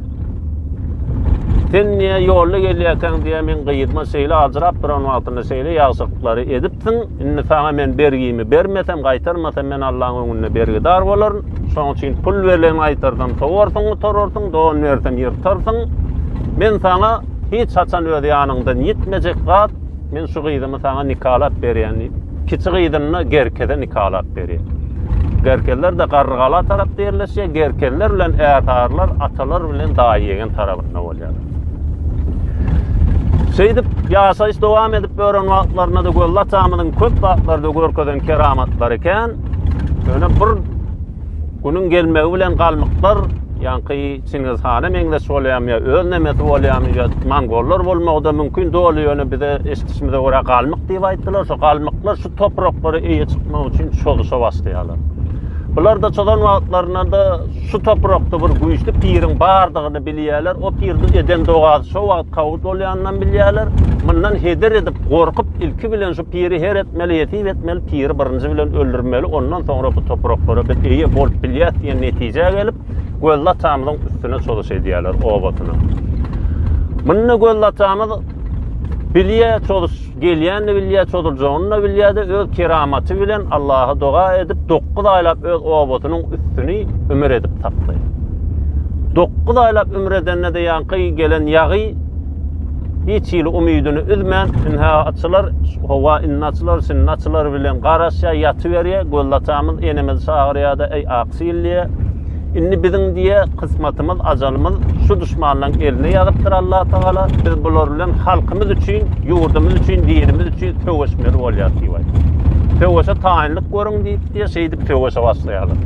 Sen niýe ýolda gelýärkäň diýýär, men gyzyma şeýle aljyrap duran wagtynda şeýle ýagşylyklary edipsiň. Indi saňa men bergimi bermesem, gaýtarmasam men Allaň öňünde bergidar bolaryn. Şonuň üçin pul berlen gaýtarsam sowarsyň, gutararsyň, don bersem ýyrtarsyň. Men saňa hiç haçan öz ýanyňdan ýitmejek zat, men şu gyzymy saňa nikalap berýän diýip, kiçi gyzyny Gerkeze nikalap berýär. Gerkezler-de Garrygala tarapda ýerleşýär. Gerkezler bilen ärsarylar atalar bilen daýy-ýegen tarabynda bolýarlar. Şeýdip, ýaşaýyş dowam edip ýören wagtlarynda-da Gözli atamyzyň köp zatlarda görkezen keramatlary kän. Ýöne bir. Günüň gelmegi bilen galmyklar, ýaňky Çingiz hana meňzeş bolýarmy ýa öz nemesi bolýarmy ýa mongollar bolmagy-da mümkin doly ýöne bize eşidişimize görä galmyk diýip aýtdylar. Şo galmyklar şu topraklara eýe çykmak üçin çozuşa başlaýarlar. Bular-da çozan wagtlarynda-da şu toprakda bir güýçli piriň bardygyny bilýärler. O pirdiň eden dogasy şo wagt kabul bolýanynam bilýärler. Mundan heder edip, gorkup ilki bilen şu piri her etmeli, ýesip etmeli, piri birinji bilen öldürmeli, ondan soňra bu topraklara biz eýe bolup bilýäs diýen netijä gelip, Gözli atamyzyň üstüne çozuş edýärler obasyna. Munda Gözli atamyz bilýär, çozuş gelýänini bilýär, çozuljagyny-da bilýär-de, öz keramaty bilen Allaha doga edip, 9 aýlap öz obasynyň üstüni ümür edip saklaýar. 9 aýlap ümür edende-de ýaňky gelen ýagy Hiç hili umydyny üzmän, ynha açylar, howa indi açylar, şindi açylar bilen garaşýar, ýatyberýär. Gözli atamyz enemizi çagyrýar-da, Eý, Aksil diýýär. Indi biziň diýýär, kysmatymyz, ajalymyz şu duşmanlaryň eline ýazypdyr Allatagala. Biz bular bilen halkymyz üçin, ýurdumyz üçin, dinimiz üçin söweşmeli bolýarys diýip aýtdy. Söweşe taýynlyk görüň diýip diýýär, şeýdip söweşe başlaýarlar.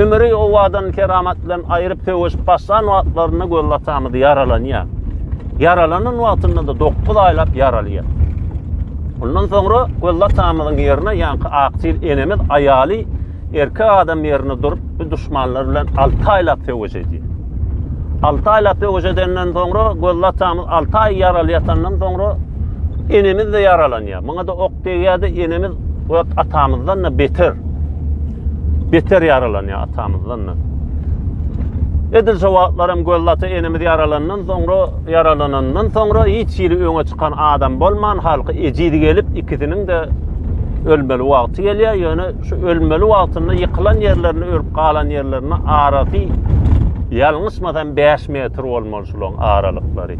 Ümri owadan keramat bilen aýryp söweşip başlan wagtlarynda Gözli atamyz ýaralanýar. Ýaralanan wagtynda-da 9 aýlap ýaraly ýatdy. Ondan soňra Gözli atamyzyň ýerine ýaňky Aktil enemiz aýaly erkek adam ýerine durup bu duşmanlar bilen 6 aýlap söweş edýär. 6 aýlap söweş edenden soňra Gözli atamyz 6 aý ýaraly ýatandan soňra enemiz de ýaralanýar. Muňa da ok degýär-de enemiz bu atamyzdan da beter beter ýaralanýar atamyzdan-da. Edil şo wagtlaram Gözli ata enemiz ýaralandan soňra, ýaralanandan soňra hiç hili öňe çykan adam bolman, halky ejiz gelip, ikisiniň-de ölmeli wagty gelýär. Ýöne şu ölmeli wagtynda ýykylan ýerlerinde, ölüp galan ýerlerinde arasy ýalňyşmasam 5 metr bolmaly şularyň aralyklary.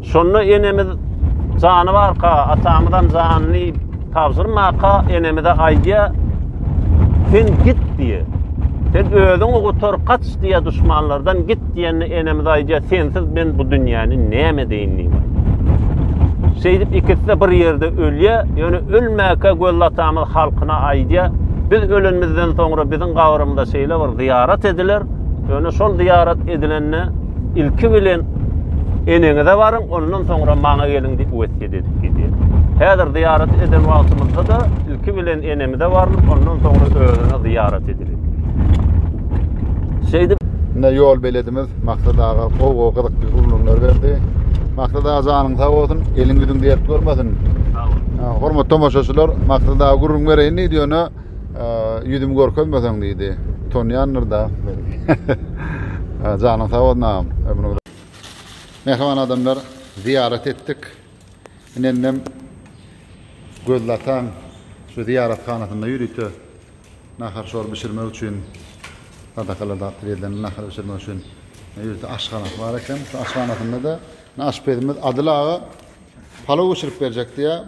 Şonda enemiz jany barka, atamyzam janyny tabşyrmaka enemize aýdýar, Sen git diýe. Sen özüňi gutar, gaç diýe duşmanlardan git diýende enemiz aýdýar, sensiz men bu dünýäni näme edeýin diýip. Şeýdip ikisi-de bir ýerde ölýär, ýöne ölmäkä Gözli atamyz halkyna aýdýar, biz ölenimizden soňra biziň gabrymyza şeýle bir zyýarat ediler, ýöne şol zyýarat edilende Ilki bilen eneňize baryň, ondan soňra maňa geliň diýip wesýet edip gidýär. Häzir zyýarat eden wagtymyzda-da ilki bilen enemize barlyp, ondan soňra özüne zyýarat edilýär. Şeýdip Ine ýol beledimiz Maksat aga gowy-gowy gyzykly gürrüňler berdi. Maksat aga janyň sag bolsun, eliň ýüzüň dert görmesin. Sag bol. Hormatly tomaşaçylar, Maksat aga gürrüň bereýin diýdi, ýöne Ýüzümi görkezmeseň diýdi. Utanýandyr-da. Janyň sag bolsun agam. Ömrüň Mähriban adamlar, zyýarat etdik. Ine indem Gözli ataň şu zyýarathanasynda ýörite nahar-şor bişirmek üçin, sadakalar zatlar edilen nahar bişirmek üçin ýörite aşhanasy bar eken. Şu aşhanasynda-da aşpezimiz Adyl aga palaw bişirip berjek diýýär.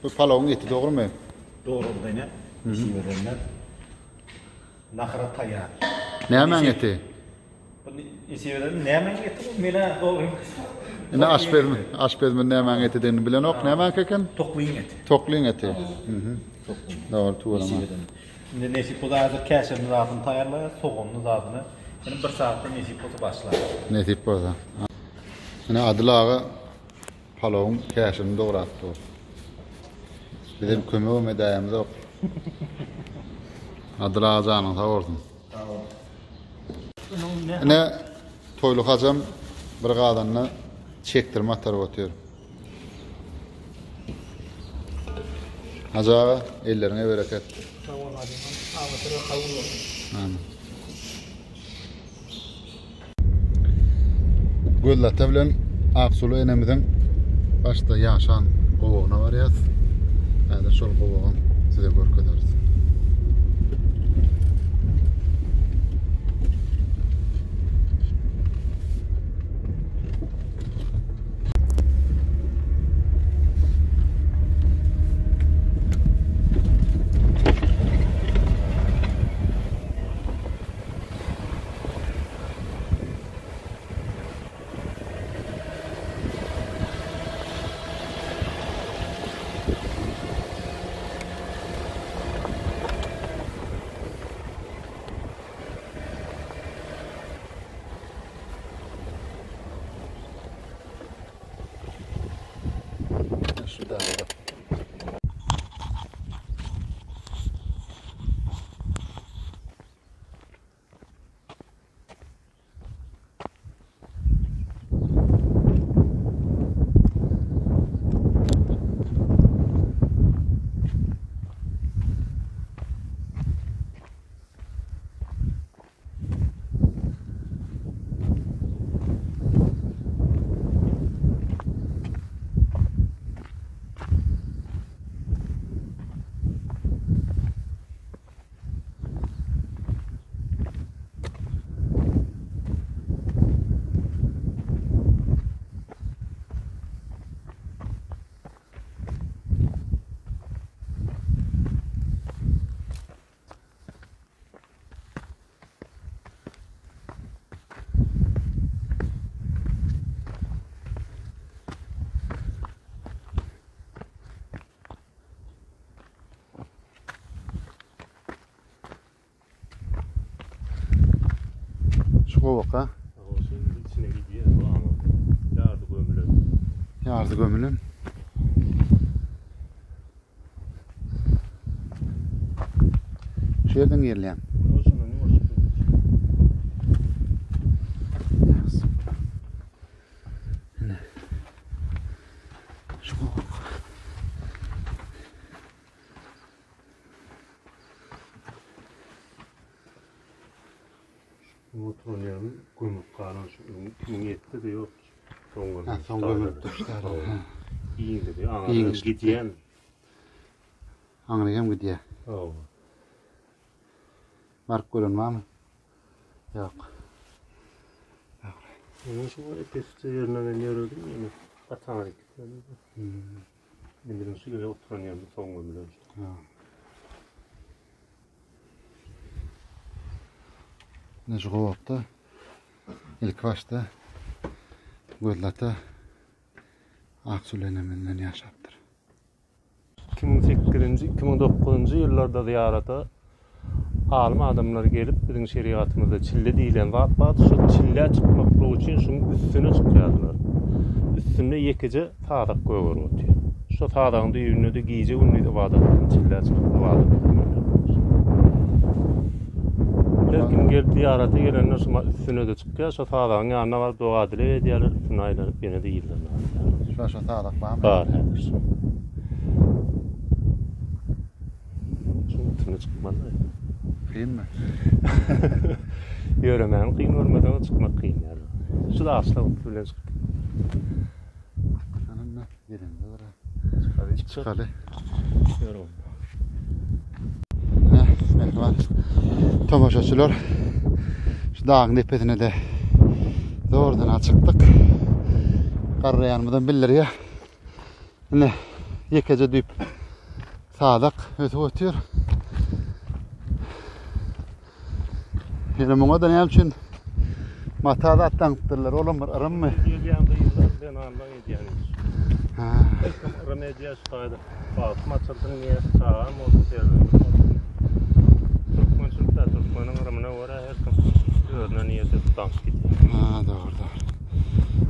Bu palawyň eti dogrumy? Dogruldy ine. Bişirilenler. Nahara taýýar. Nämäň eti? Bu nesibeden nämäň eti bu? Menä dogry. Ine aşpezmi, aşpezmi nämäň etidigini bilenok. Nämäňki eken? Toklyň eti. Toklyň eti. Mhm. Dogry, tüweleme. Indi nesip bolsa häzir käşirni zadyny taýýarlaýas, soganly zadyny. Indi bir sagatda nesip bolsa başlar. Nesip bolsa. Ine Adyl aga Palawyň käşirini dograp dur. Bizem kömegem edäýemizok. Adyl aga janyň sag bolsun. Sag bol. Ine Toýly hajam bir gazanda çekdirme ataryp otyr. Hajy aga elleriňe bereket. Sag bol hajy. Amatly kabul bolsun. Amin. Gözli ata bilen Aksulu enemiziň başda ýaşan gowagyna barýas. Häzir şol gowagam size görkezeris. Şu dagda. Şu gowak ha? Içine gidýär bu aňa. Ýardy gömülen. Ýardy gömülen. Şu ýerden girilýär. Şu gowak. Şu oturan ýerim gömüp galan şu kimiň ýetdi-de ýok. Soň gömüp. Ha, soň gömülipdir şu tarap. Giňligi, aňry gidýän. Aňry hem gidýär. Hawa. Baryp gören barmy? Ýok. Onuň şu epesje ýerine men ýöredim, ýöne gaty gitmedim. Hmm. Indi biziň şu ýere oturan ýerimiz soň gömülen. Ha. Ine şu gowakda ilki başda Gözlata Aksul eneminden ýaşapdyr. 2008-nji, 2009-njy ýyllarda zyýarata alym adamlar gelip, biziň şerigatymyzda çille diýlen zat bar, şo çillä çykmaklyk üçin şuň üstüne çykýardylar. Üstünde ýekeje sazak gögerip otyr. Şo sazagyň düýbünde-de gije-gündiz ybadat bilen çillä çykyp ybadat etmeli. Her kim gelip zyýarata gelende şuňa üstüne-de çykýar, şo sazagyň ýanyna baryp doga-dileg edýärler, üstüne aýlanyp ýene-de yzlaryna gaýdýarlar. Şo şo sazak barmy? Bar häzir şo. Şuň üstüne çykmaly. Kynmy? Ýöremäni kyn görmeseň çykmak kyn ýaly. Şu daşlar bilen çykyp. Anam gelende bir çykaly. Ýörüm. Mähriban tomaşaçylar şu dagyň depesine de zordan çykdyk. Garraýanymyzam bildirýär. Ine ýekeje düýp sadak ösüp otyr. Ýöne muňa da näme üçin mata zat daňypdyrlar, olam bir yrymmy? Gelýän gyzlar zenanlar edýän iş. Ha. Her kim yrym edýär şu taýda. Bagtym açylsyn diýýär, çagam bolsun, perzendim bolsun. Türkmençilik-dä, türkmeniň yrymyna görä her kim özüne niýet edip daňyp gidýär. Ha, dogry, dogry.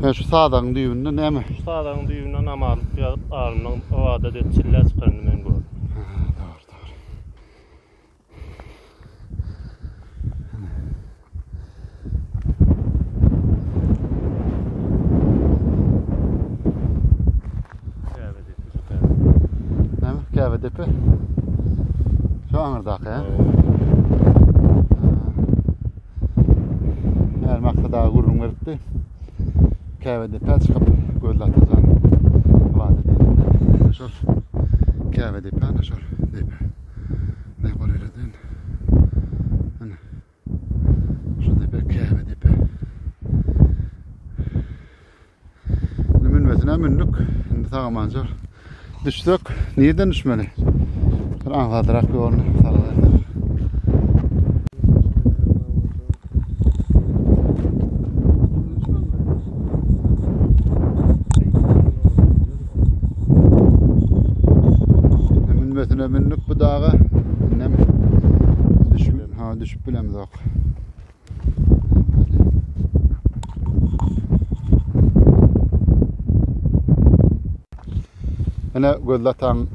Ýa şu sadagyň düýbünde näme? Şu sadagyň düýbünde namazlyk ýazyp, alymlaryň ybadat edip çillä çykanyny men gördüm. Ha, dogry, dogry. Käbe depe şu käbe. Näme? Käbe depe? Şu aňyrdaky, ha? Her maksat aga gürrüň beripdi. Käbe depä çykyp Gözli atajan ybadat edýän. Şol Käbe depe ana şol depe. Ne golaýladan. Ana. Şu depe Käbe depe. Indi münmesine mündük. Indi sagamanjor düşsek nirden düşmeli? Bir aňsadrak ýoluny salaberler. Münmesine mündük bu daga. Indem düşüp, ha düşüp bilemizok. Ine Gözli ataň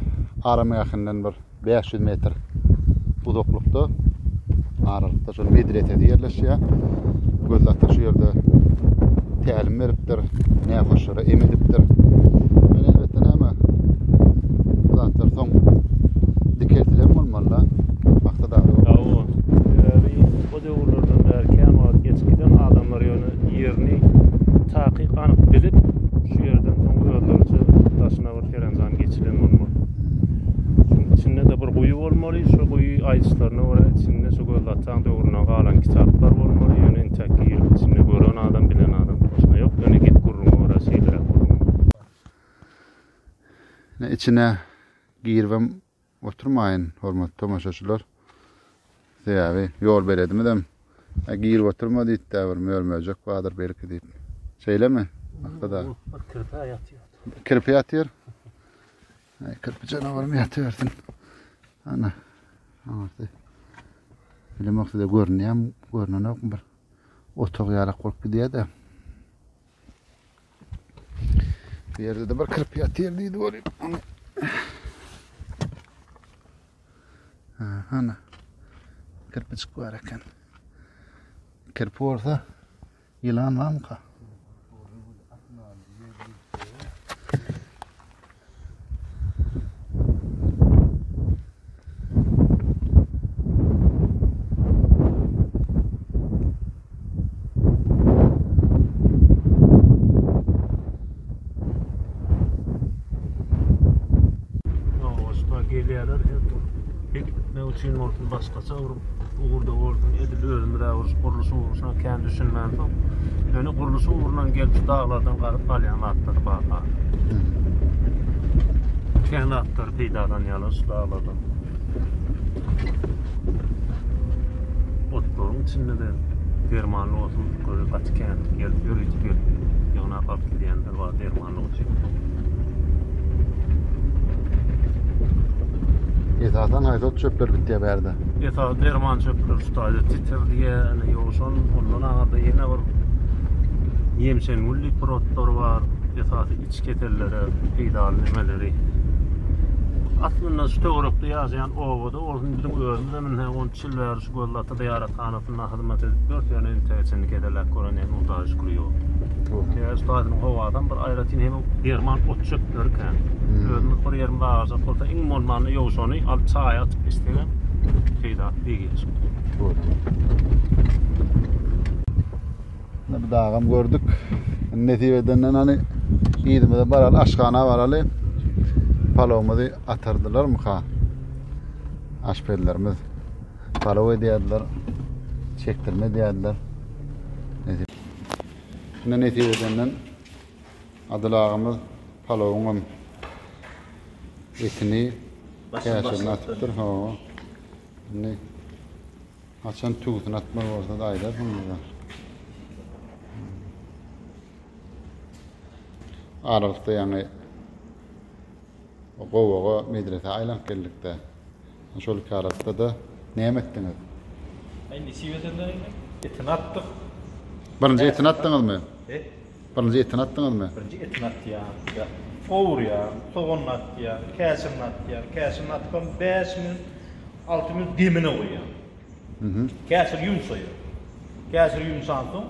aramgähinden bir 500 metr uzaklykda aralykda şol medresesi ýerleşýär. Gözli ata şu ýerde tälim beripdir, nähoşlara em edipdir. Men elbetde näme bu zatlar soň dikeltilen bolmaly-da. Maksat aga. Hawa. Sebäbi o döwürlerden bäri kän wagt geçip giden adamlar ýöne ýerini takyk anyk bilip, şu ýerden soň özleriçe daşyna bir serenjam geçilen bolmaly. Şuň içinde-de bir guýy bolmaly, şo guýy aýdyşlaryna görä içinde şu Gözlataň döwründen galan kitaplar bolmaly, ýöne intäk girip içinde gören adam, bilen adam toşna ýok, ýöne gep gürrüňe görä şeýleräk gürrüň bar. Ine içine giribem oturmaýyn hormatly tomaşaçylar. Sebäbi ýol beledimizem girip oturma diýipdi bir mör-möjek bardyr belki diýip. Şeýlemi? Maksat aga. Bir kirpi ýatyr. Kirpi ýatyr. Aý, kirpi janawarym ýatybersin. Ana. Aňyrsy. Bilemok size görünýärmi, görünenokmy bir otag ýalak bolup gidýär-de. Bu ýerde-de bir kirpi ýatyr diýdi welin. Ana. Kirpiçik bar eken. Kirpi bolsa ýylan barmyka? Nowaçda gelýärler her hek bitmek üçin bolsun başgaça bir ugurda bolsun edil özümiz-ä bir gurluş ugruna kän düşünmänsoň ýöne gurluş ugrundan gelip şu daglardan gazyp alýan zatlary bar. Kän zatlary peýdalanýarlar şu daglardan. Otlaryň içinde-de dermanly oturlyklary gaty kän. Gelip ýörite gelip ýygnap alyp gidýänler bar dermanlyk üçin. Esasan haýsy ot çöpler bitýär bärde? Esasy derman çöpleri şu taýda titir diýýär, ýowşan, ondan aňyrda ýene bir ýemşengül diýip bir otlar bar. Esasy iç kesellere peýdaly nemeleri. Aslynda şu töwerekde ýaşaýan obada bolsun biziň özümizem indi 13 ýyl bäri şu Gözlata zyýarathanasynda hyzmat edip ýörüs, ýöne intäge çenli keselläp gören ýa Hudaýa şükür ýok. Sebäbi şu taýsynyň howasam bir aýratyn hem derman ot-çöpleri kän. Özümiz bir ýerimiz agyrjak bolsa iň bolmanda ýowşany alyp çaýa atyp içsegem peýdasy degýär. Ine bu dagam gördük. Indi nesip edenden hani yzymyza baraly, aşhana baraly. Palawymyzy atardylarmyka? Aşpezlerimiz palaw edýärdiler. Çekdirme edýärdiler. Nesip. Indi nesip edenden Adyl agamyz palawyňam etini käşirini atypdyr. Hawa. Indi Haçan tüwüsini atmaly bolsa-da aýdarsyň bize. Aralykda ýaňy gowaga medresä aýlanyp geldik-de. Şol iki aralykda-da näme etdiňiz? Aý nesip edende etini atdyk. Birinji etini atdyňyzmy? E? Birinji etini atdyňyzmy? Birinji etini atýan, gowurýan, soganyny atýan, käşirini atýan, käşirini atypam 5 minut 6 minut demine goýýaň. Käşir ýumşaýar. Käşir ýumşansoň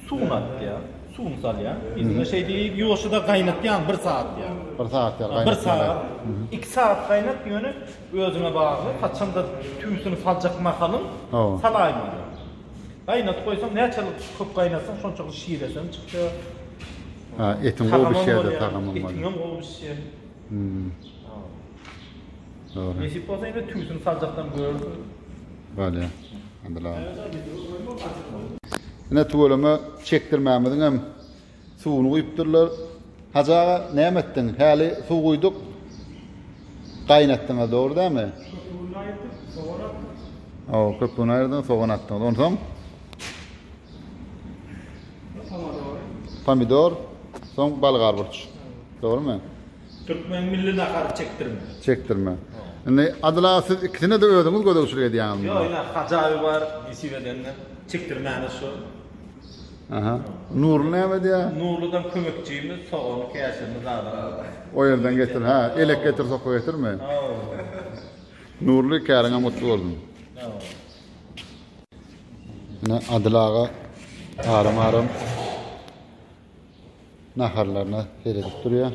suwuny atýaň, suwuny salýaň. Yzyna şeý diýip ýuwaşja-da gaýnatýaň bir sagat ýaly. Bir sagat ýaly gaýnatmaly. Bir sagat, 2 sagat gaýnat ýöne özüňe bagly, haçanda tüwüsini saljak mahalyň salaýmaly. Gaýnadyp goýsaň näçe köp gaýnatsaň şonçaly şiresem çykýar. Ha, etiň gowy bişýär-de tagamam bolýar. Etiňem gowy bişýär. Dogry. Nesip bolsa indi tüwsüni saljakdan görersiň. Bolýar. Adyl aga. Ine tüweleme çekdirmämiziň hem suwuny guýupdyrlar. Hajy aga näme etdiň? Häli suw guýduk. Gaýnatdyňyz dogry dämi? Köpügini aýyrdyk, sogan atdyk. Hawa, köpügini aýyrdyň, sogan atdyňyz. Onsoň? Pomidor. Pomidor, soň bolgar burç. Dogrymy? Türkmen milli nahary çekdirme. Çekdirme. Indi Adyl aga siz ikisine-de özüňiz gözegçilik edýäňizmi? Ýok, ine Hajy abi bar, nesip edende çekdirmäni şu. Aha. Nurly näme edýär? Nurludan kömekçimiz sogany, käşirini zadyny. O ýerden getir, ha, elek getir, soka getirme. Nurly käriňe mutly bolsun. Ine Adyl aga aram-aram naharlaryna seredip durýar.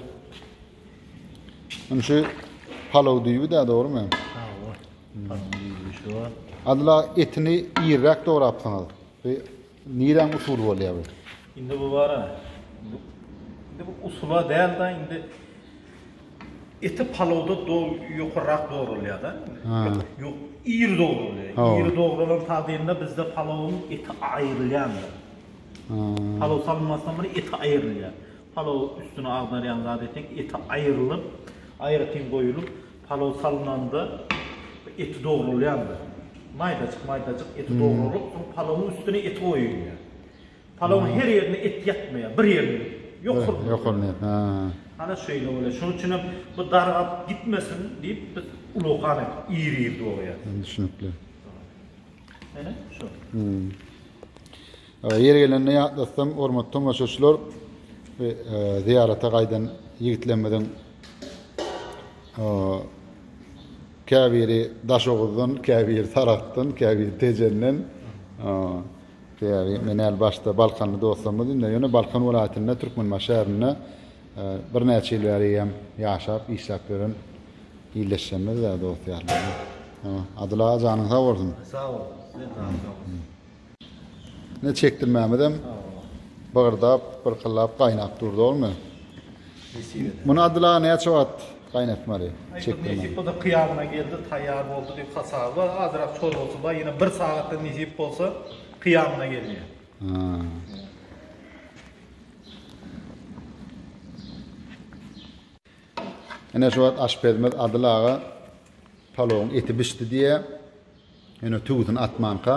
Indi şu palaw düýbi-dä, dogrumy? Hawa. Palaw düýbi şu. Adyl aga etini irräk dograpsyňyz. Bu niräň usuly bolýar bu? Indi bu bar-a. Indi bu usula däl-de, indi eti palawda do ýokarrak dogralýar-da. Ýok, ir dogralýar. Ir dogralan tagdyrynda bizde palawyň eti aýrylýandyr. Palaw salynmasdan bir eti aýrylýar. Palaw üstüne agdarýan zat etseň eti aýrylyp, aýratyn goýulyp, palaw salynanda eti dogralýandyr. Maýdajyk maýdajyk eti dogralyp, soň palawyň üstüne eti goýulýar. Palawyň her ýerine et ýatmaýar, bir ýerine. Ýokarynda. Ýokarynda, ha. Ana şeýle bolýar. Şonuň üçin hem bu dargap gitmesin diýip biz ulakan edip iri-iri dograýarys. Düşünikli. Ene şu. Hmm. Ýeri gelende ýatlatsam, hormatly tomaşaçylar, we zyýarata gaýdan ýigitlerimiziň käbiri Daşoguzdan, käbiri Saragtdan, käbiri Tejenden. Sebäbi men äl başda Balkanly dostlarymyz indi ýöne Balkan welaýatynda Türkmenbaşy şäherinde birnäçe ýyl bäri eýýäm ýaşap, işläp ýören ildeşlerimiz we dost-ýarlarymyz. Adyl aga janyň sag bolsun. Sag bol. Size janyň sag bolsun. Ine çekdirmämizem bygyrdap, byrkyldap gaýnap dur dogrymy? Muny Adyl aga näçe wagt gaýnatmaly? Çekdirme. Nesip bolsa kyýamyna geldi, taýýar boldy diýip hasaby bar. Azrak çorbasy bar, ýene bir sagatdan nesip bolsa kyýamyna gelýär. Ine şu wagt aşpezimiz Adyl aga palowyň eti bişdi diýýär. Ýöne tüwüsini atmanka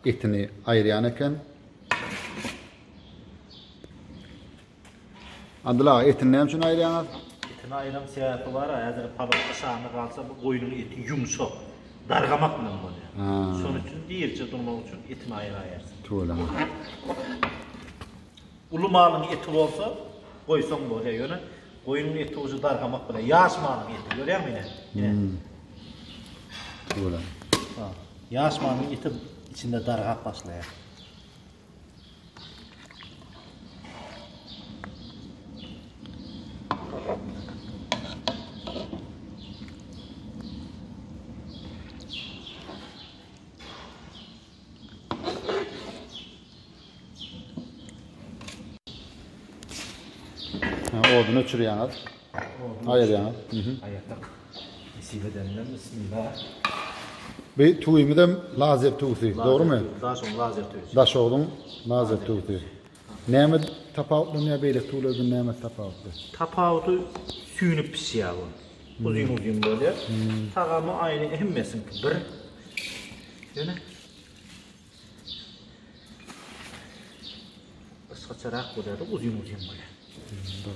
etini aýyrýan eken. Adyl aga etini näme üçin aýyrýaňyz? Etini aýyram sebäbi bar, häzir palow aşagyna galsa bu goýnuň eti ýumşak, dargamak bilen bolýar. Şonuň üçin dirije durmak üçin etini aýyraýarys. Tüweleme. Uly malyň eti bolsa goýsaň bolýar, ýöne goýnuň eti ujy dargamak bilen, ýaş malyň eti, görýäňmi ine? Ine. Tüweleme. Ýaş malyň eti içinde dargap başlaýar. Oduny öçürýäňiz. Aýyrýaňyz. Aýyrdyk. Nesip edenden bismillah. Bu tüwimiz hem lazer tüwüsi, dogrymy? Daşoguň lazer tüwüsi. Daşoguň lazer tüwüsi. Näme tapawutlanýar beýleki tüwülerden näme tapawutly? Tapawudy süýnüp bişýär bu. Uzyn-uzyn bolýar. Tagamy aýny hemmesiňki bir. Ýöne Gysgaçarak bolýar-da, uzyn-uzyn bolýar. Üstü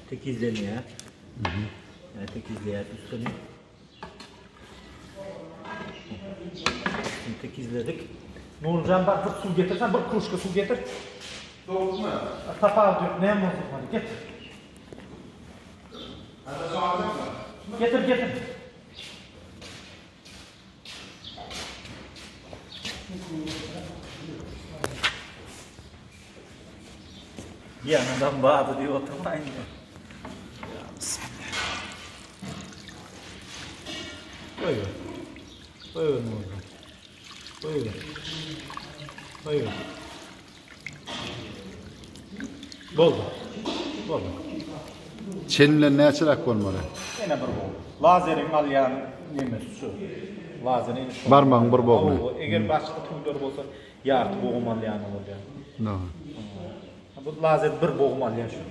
tekizlenýär. Yani tekizleýär üstüni. Üstünü tekizledik. Nurjan bak bir su getirsen bir kruşka su getir. Soğukmy? Tapawut yok. Näme bolsa hadi getir. Getir getir. Ýaňadan bady diýip oturmaýyn. Ya bismillah. Goýber. Goýber Nurjan. Goýber. Goýber. Boldy. Boldy. Çen bilen näçeräk bolmaly? Ýene bir bol. Lazeriň alýan nemesi şu. Lazen ine şo. Barmagyň bir bogny. Hawa, eger başga tüwler bolsa ýarty bogum alýany bolýar. Dogry. Bu lazen bir bogum alýar şu.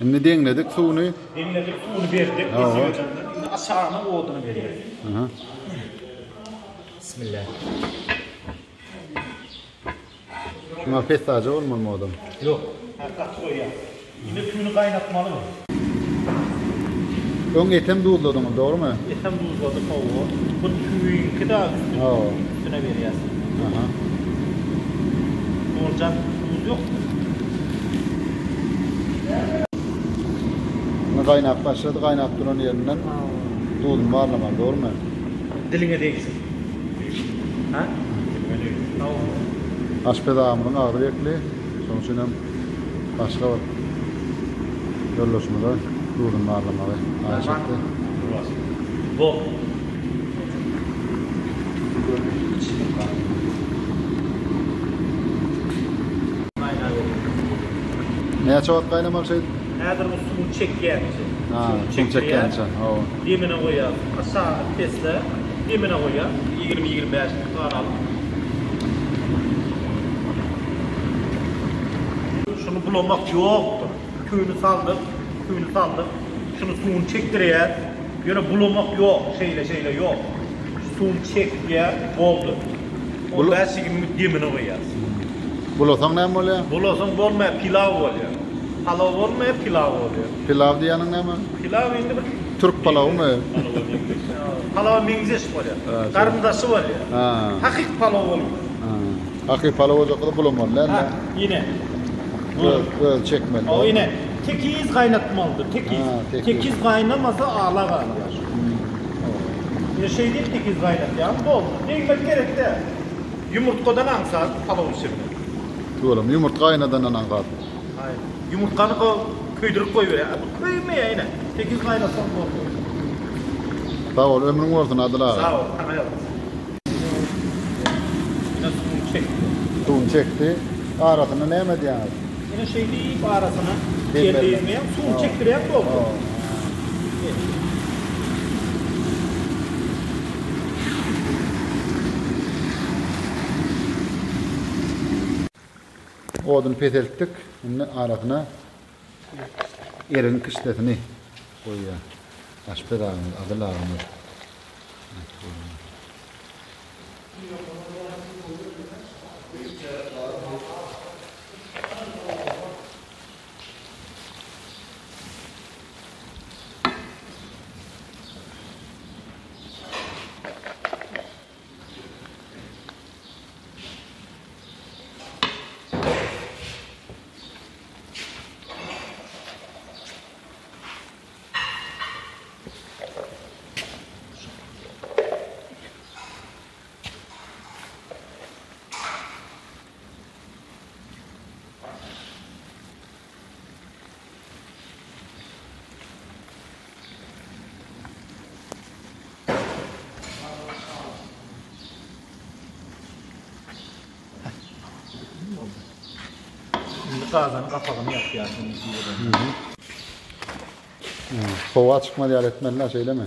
Indi deňledik suwuny. Deňledik suwuny berdik. Hawa. Indi aşagyna oduny berýäris. Aha. Bismillah. Şuňa pessaja bolmalymy odam? Ýok. Ha, gaty goýýas. Indi tüwini gaýnatmaly bu. Öň etem duzladyňyz, dogrumy? Etem duzladyk, hawa. Bu tüwiňki da üstüne, Hawa. üstüne berýäs. Aha. Nurjan, duz ýokmy? Indi gaýnap başlady, gaýnap duran ýerinden duzuny barlamaly, dogrumy? Diliňe degsin. Ha? Diliňe degsin. Aşpez agamyzyň agzy bekli. Şonuň üçin hem başga bir ýoldaşymyza duzuny barlamagy haýyş etdi. Bol. Näçe wagt gaýnamaly şeýdip? Häzir bu suwy çekýänçe. Ha, suw çekýänçe. Hawa. Demine goýýas. Aşagyny pesle, demine goýýas. 20-25 minut garalyp. Şuny bulamak ýokdur. Tüwini saldyk, tüwini saldyk. Şuny suwuny çekdirýäs. Ýöne bulamak ýok, şeýle-şeýle ýok. Suwuny çekýär, boldy. On bäş-ýigrimi minut demine goýýas. Bulasaň näme bolýar? Bulasaň bolmaýar, pilaw bolýar. Palaw bolmaýar, pilaw bolýar. Pilaw diýýäniň näme? Pilaw indi bir Türk palawymy? Palawa meňzeş bolýar. Garyndaşy bolýar. Hakyky palaw bolmaýar. Hakyky palaw boljakda bulamaly däl-de. Ha, ine. Öz, öz çekmeli. O ine. Tekiz gaýnatmalydyr, tekiz. Tekiz gaýnamasa ala galýar. Ine şeýdip tekiz gaýnatýaň, boldy. Degmek gerek däl. Ýumurtgadan aňsat palaw bişirmek. Tüweleme, ýumurtga gaýnadandan aňsat. Aý, ýumurtgany köýdürip goýberýär. A bu köýmeýär ine. Tekiz gaýnatsaň boldy. Sag bol, ömrüň bolsun Adyl aga. Sag bol, saňa ýalkasyn. Ine suwuny çekdi. Suwuny çekdi. Arasyny näme edýäňiz? Ine şeýdip arasyna ýerleýän, suwuny çekdirýän boldy. Oduny peseltdik. Indi arasyna erigiň kişdesini goýýar. Aşpez agamyz, Adyl agamyz. Indi gazanyň gapagyny ýapýarys. Howa çykmaz ýaly etmeli-dä, şeýlemi?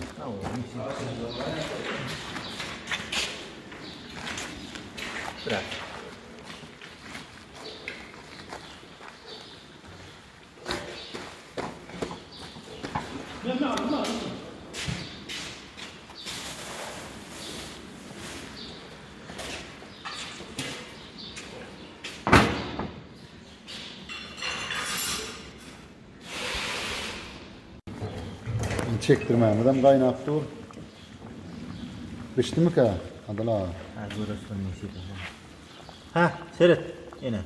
Biraz. Çekdirmämizem gaýnap dur. Bişdimikä, Adyl aga? Ha, görersiň nesip bolsa. Ha, seret, ene.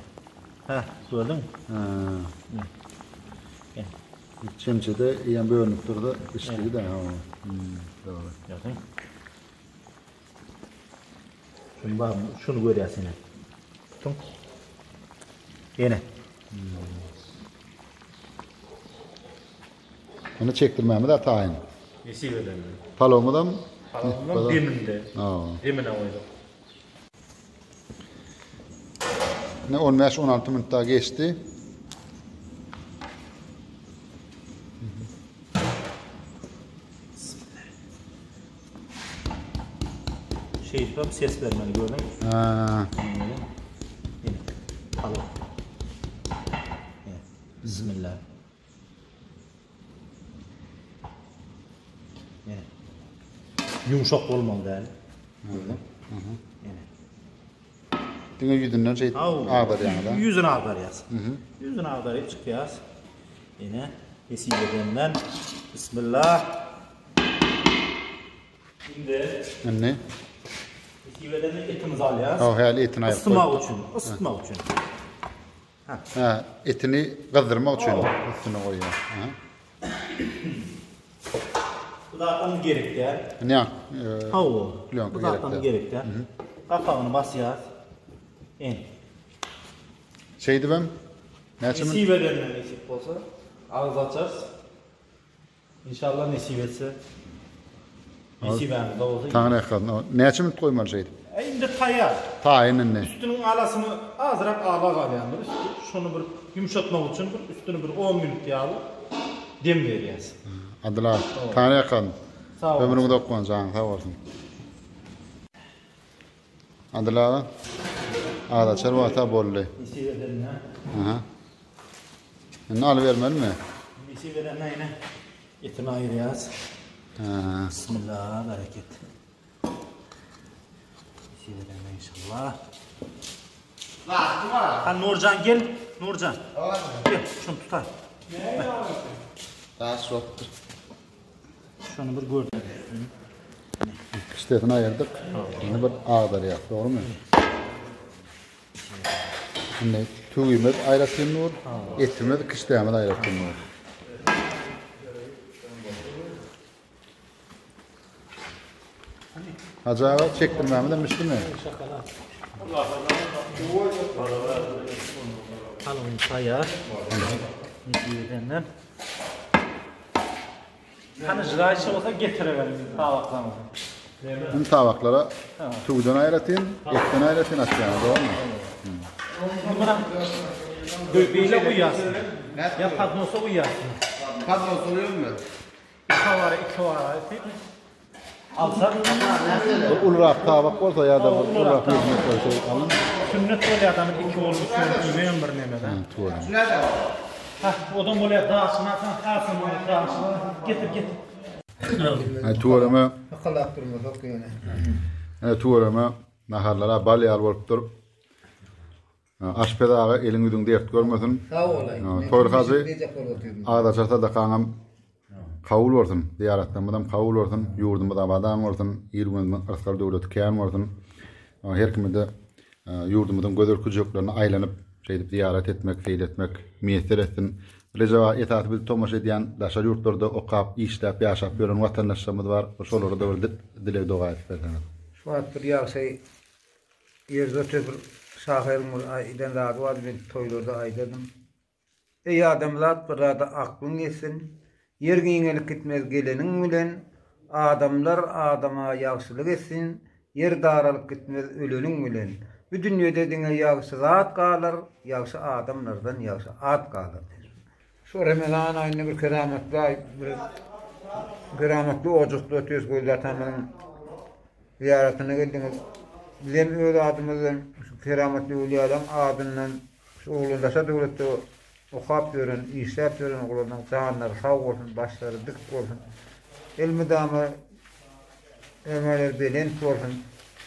Ha, gördüň? Ha. Gel. Çemçede eýýäm bölünip durdy, bişdigi-de. Hmm, dogry. Gördüň? Şuny bak, şuny görýäs ene. Tutun. Ene. Ony çekdirmämiz a taýyn. Nesip edende. Palawymyzam Palawymyzam deminde. Demine goýduk. Ine 15-16 minut daha geçdi. Şeýdip hem ses bermeli gördüňmi? Ha. Ine. Palaw. Bismillah. Ine. Ýumşak bolmaly däl. Gördüň? Ine. Diňe ýüzünden şeýdip agdarýaňyz-a? Ýüzüni agdarýas. Ýüzüni agdaryp çykýas. Ine, nesip edenden. Bismillah. Indi. Indi. Nesip edenden etimizi alýas. Hawa, häli etini aýryp Yssytmak üçin, yssytmak üçin. Ha, etini gyzdyrmak üçin üstüne goýýar. Aha. Bu zatdan gerek däl. Ne? Hawa. Bu zatdan gerek däl. Gapagyny basýas. En. Şeýdibem näçe Nesip edenden nesip bolsa agyz açarys. Inşallah nesip etse. Nesibämizde bolsa. Taňry ýalkasyn. Näçe minut goýmaly şeýdip? E, indi taýýar. Taýyn indi. Üstüniň alasyny azrak ala galýandyr. Üstü şony bir ýumşatmak üçin bir üstüni bir 10 minut ýaly dem berýäs. Adyl aga, Taňry ýalkasyn. Sag bol. Ömrüň uzak bolsun, janyň sag bolsun. Adyl aga, azaçar wagta boldy. Nesip edende. Aha. Indi alybermelimi? Nesip edende ine etini aýyrýas. Ha. Bismillah, bereket. Nesip edende inşallah. Ha Nurjan gel, Nurjan. Gel, şunu tutay. Daş ýokdur. Şunu bir gör. Kişdesini aýyrdyk. Indi bir agdarýas, dogrumy? Indi tüwimiz aýratyn dur, etimiz, kişdämiz aýratyn dur. Hajy aga çekdirmämiz hem bişdimi? Palawymyz taýýar. Nesip Hany žraýçy bolsa getireweriň tabaklaryňyzy. Indi tabaklara tüwden aýratyn, etden aýratyn atýaňyz, dogrymy? Indi muny beýle guýýarsyň. Ýa podnosa guýýarsyň. Podnosa guýulmy? Iki wara, iki wara diýip. Alsak. Bir ulurak tabak bolsa ýa-da bir ulurak ýüzmek bolsa alyn. Sünnet bolýar adamyň iki bolup üç bolup iýmegem bir neme-de. Tüweleme. Hah, odam bolýar daşyny alsaň hasam bolýar daşyny. Getir, getir. Aý tüweleme. Ykalap durmasak ýöne. Ene tüweleme naharlara bal ýaly bolupdyr. Aşpez aga eliň ýüzüň dert görmesin. Sag bolaý. Toýly hajy agzaçar sadakaňam kabul bolsun. Zyýaratlarymyzam kabul bolsun. Ýurdumyz abadan bolsun. Il-günümiziň yrsgal döwleti kän bolsun. Her kime-de ýurdumyzyň gözel künjeklerine aýlanyp, şeýdip zyýarat etmek, seýil etmek miýesser etsin. Rejep aga esasy bizi tomaşa edýän daşary ýurtlarda okap, işläp, ýaşap ýören watandaşlarymyz bar. Şolara-da bir dileg-doga edip berseňiz. Şu wagt bir ýagşy Ýerde otyr bir şahyryň bir aýdan zady bardy men toýlarda aýdadym. Eý adamzat bir zada aklyň ýetsin, ýer giňelip gitmez geleniň bilen, adamlar adama ýagşylyk etsin, ýer daralyp gitmez öleniň bilen. Bu dünýede diňe ýagşy zat galar, ýagşy adamlardan ýagşy at galar diýip. Şu Remezan aýynda bir keramatly aý, bir keramatly ojakda otyrys Gözli atamyzyň zyýaratyna geldiňiz. Bizem öz adymyzdan şu keramatly öwlüýalaryň adyndan şu oglan daşary döwletde okap ýören, işläp ýören oglanlaryň janlary sag bolsun, başlary dik bolsun. Elmydama ömürleri belent bolsun.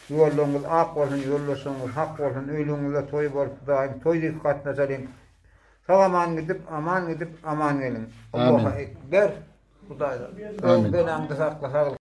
Ýollaryňyz ak bolsun, ýoldaşlaryňyz hak bolsun, öýleriňizde toý bolup, Hudaýyň toý diýip gatnaşalyň. Sag aman gidip, aman gidip, aman geliň. Allahu ekber. Hudaý öň belaňda sakla, saglyk.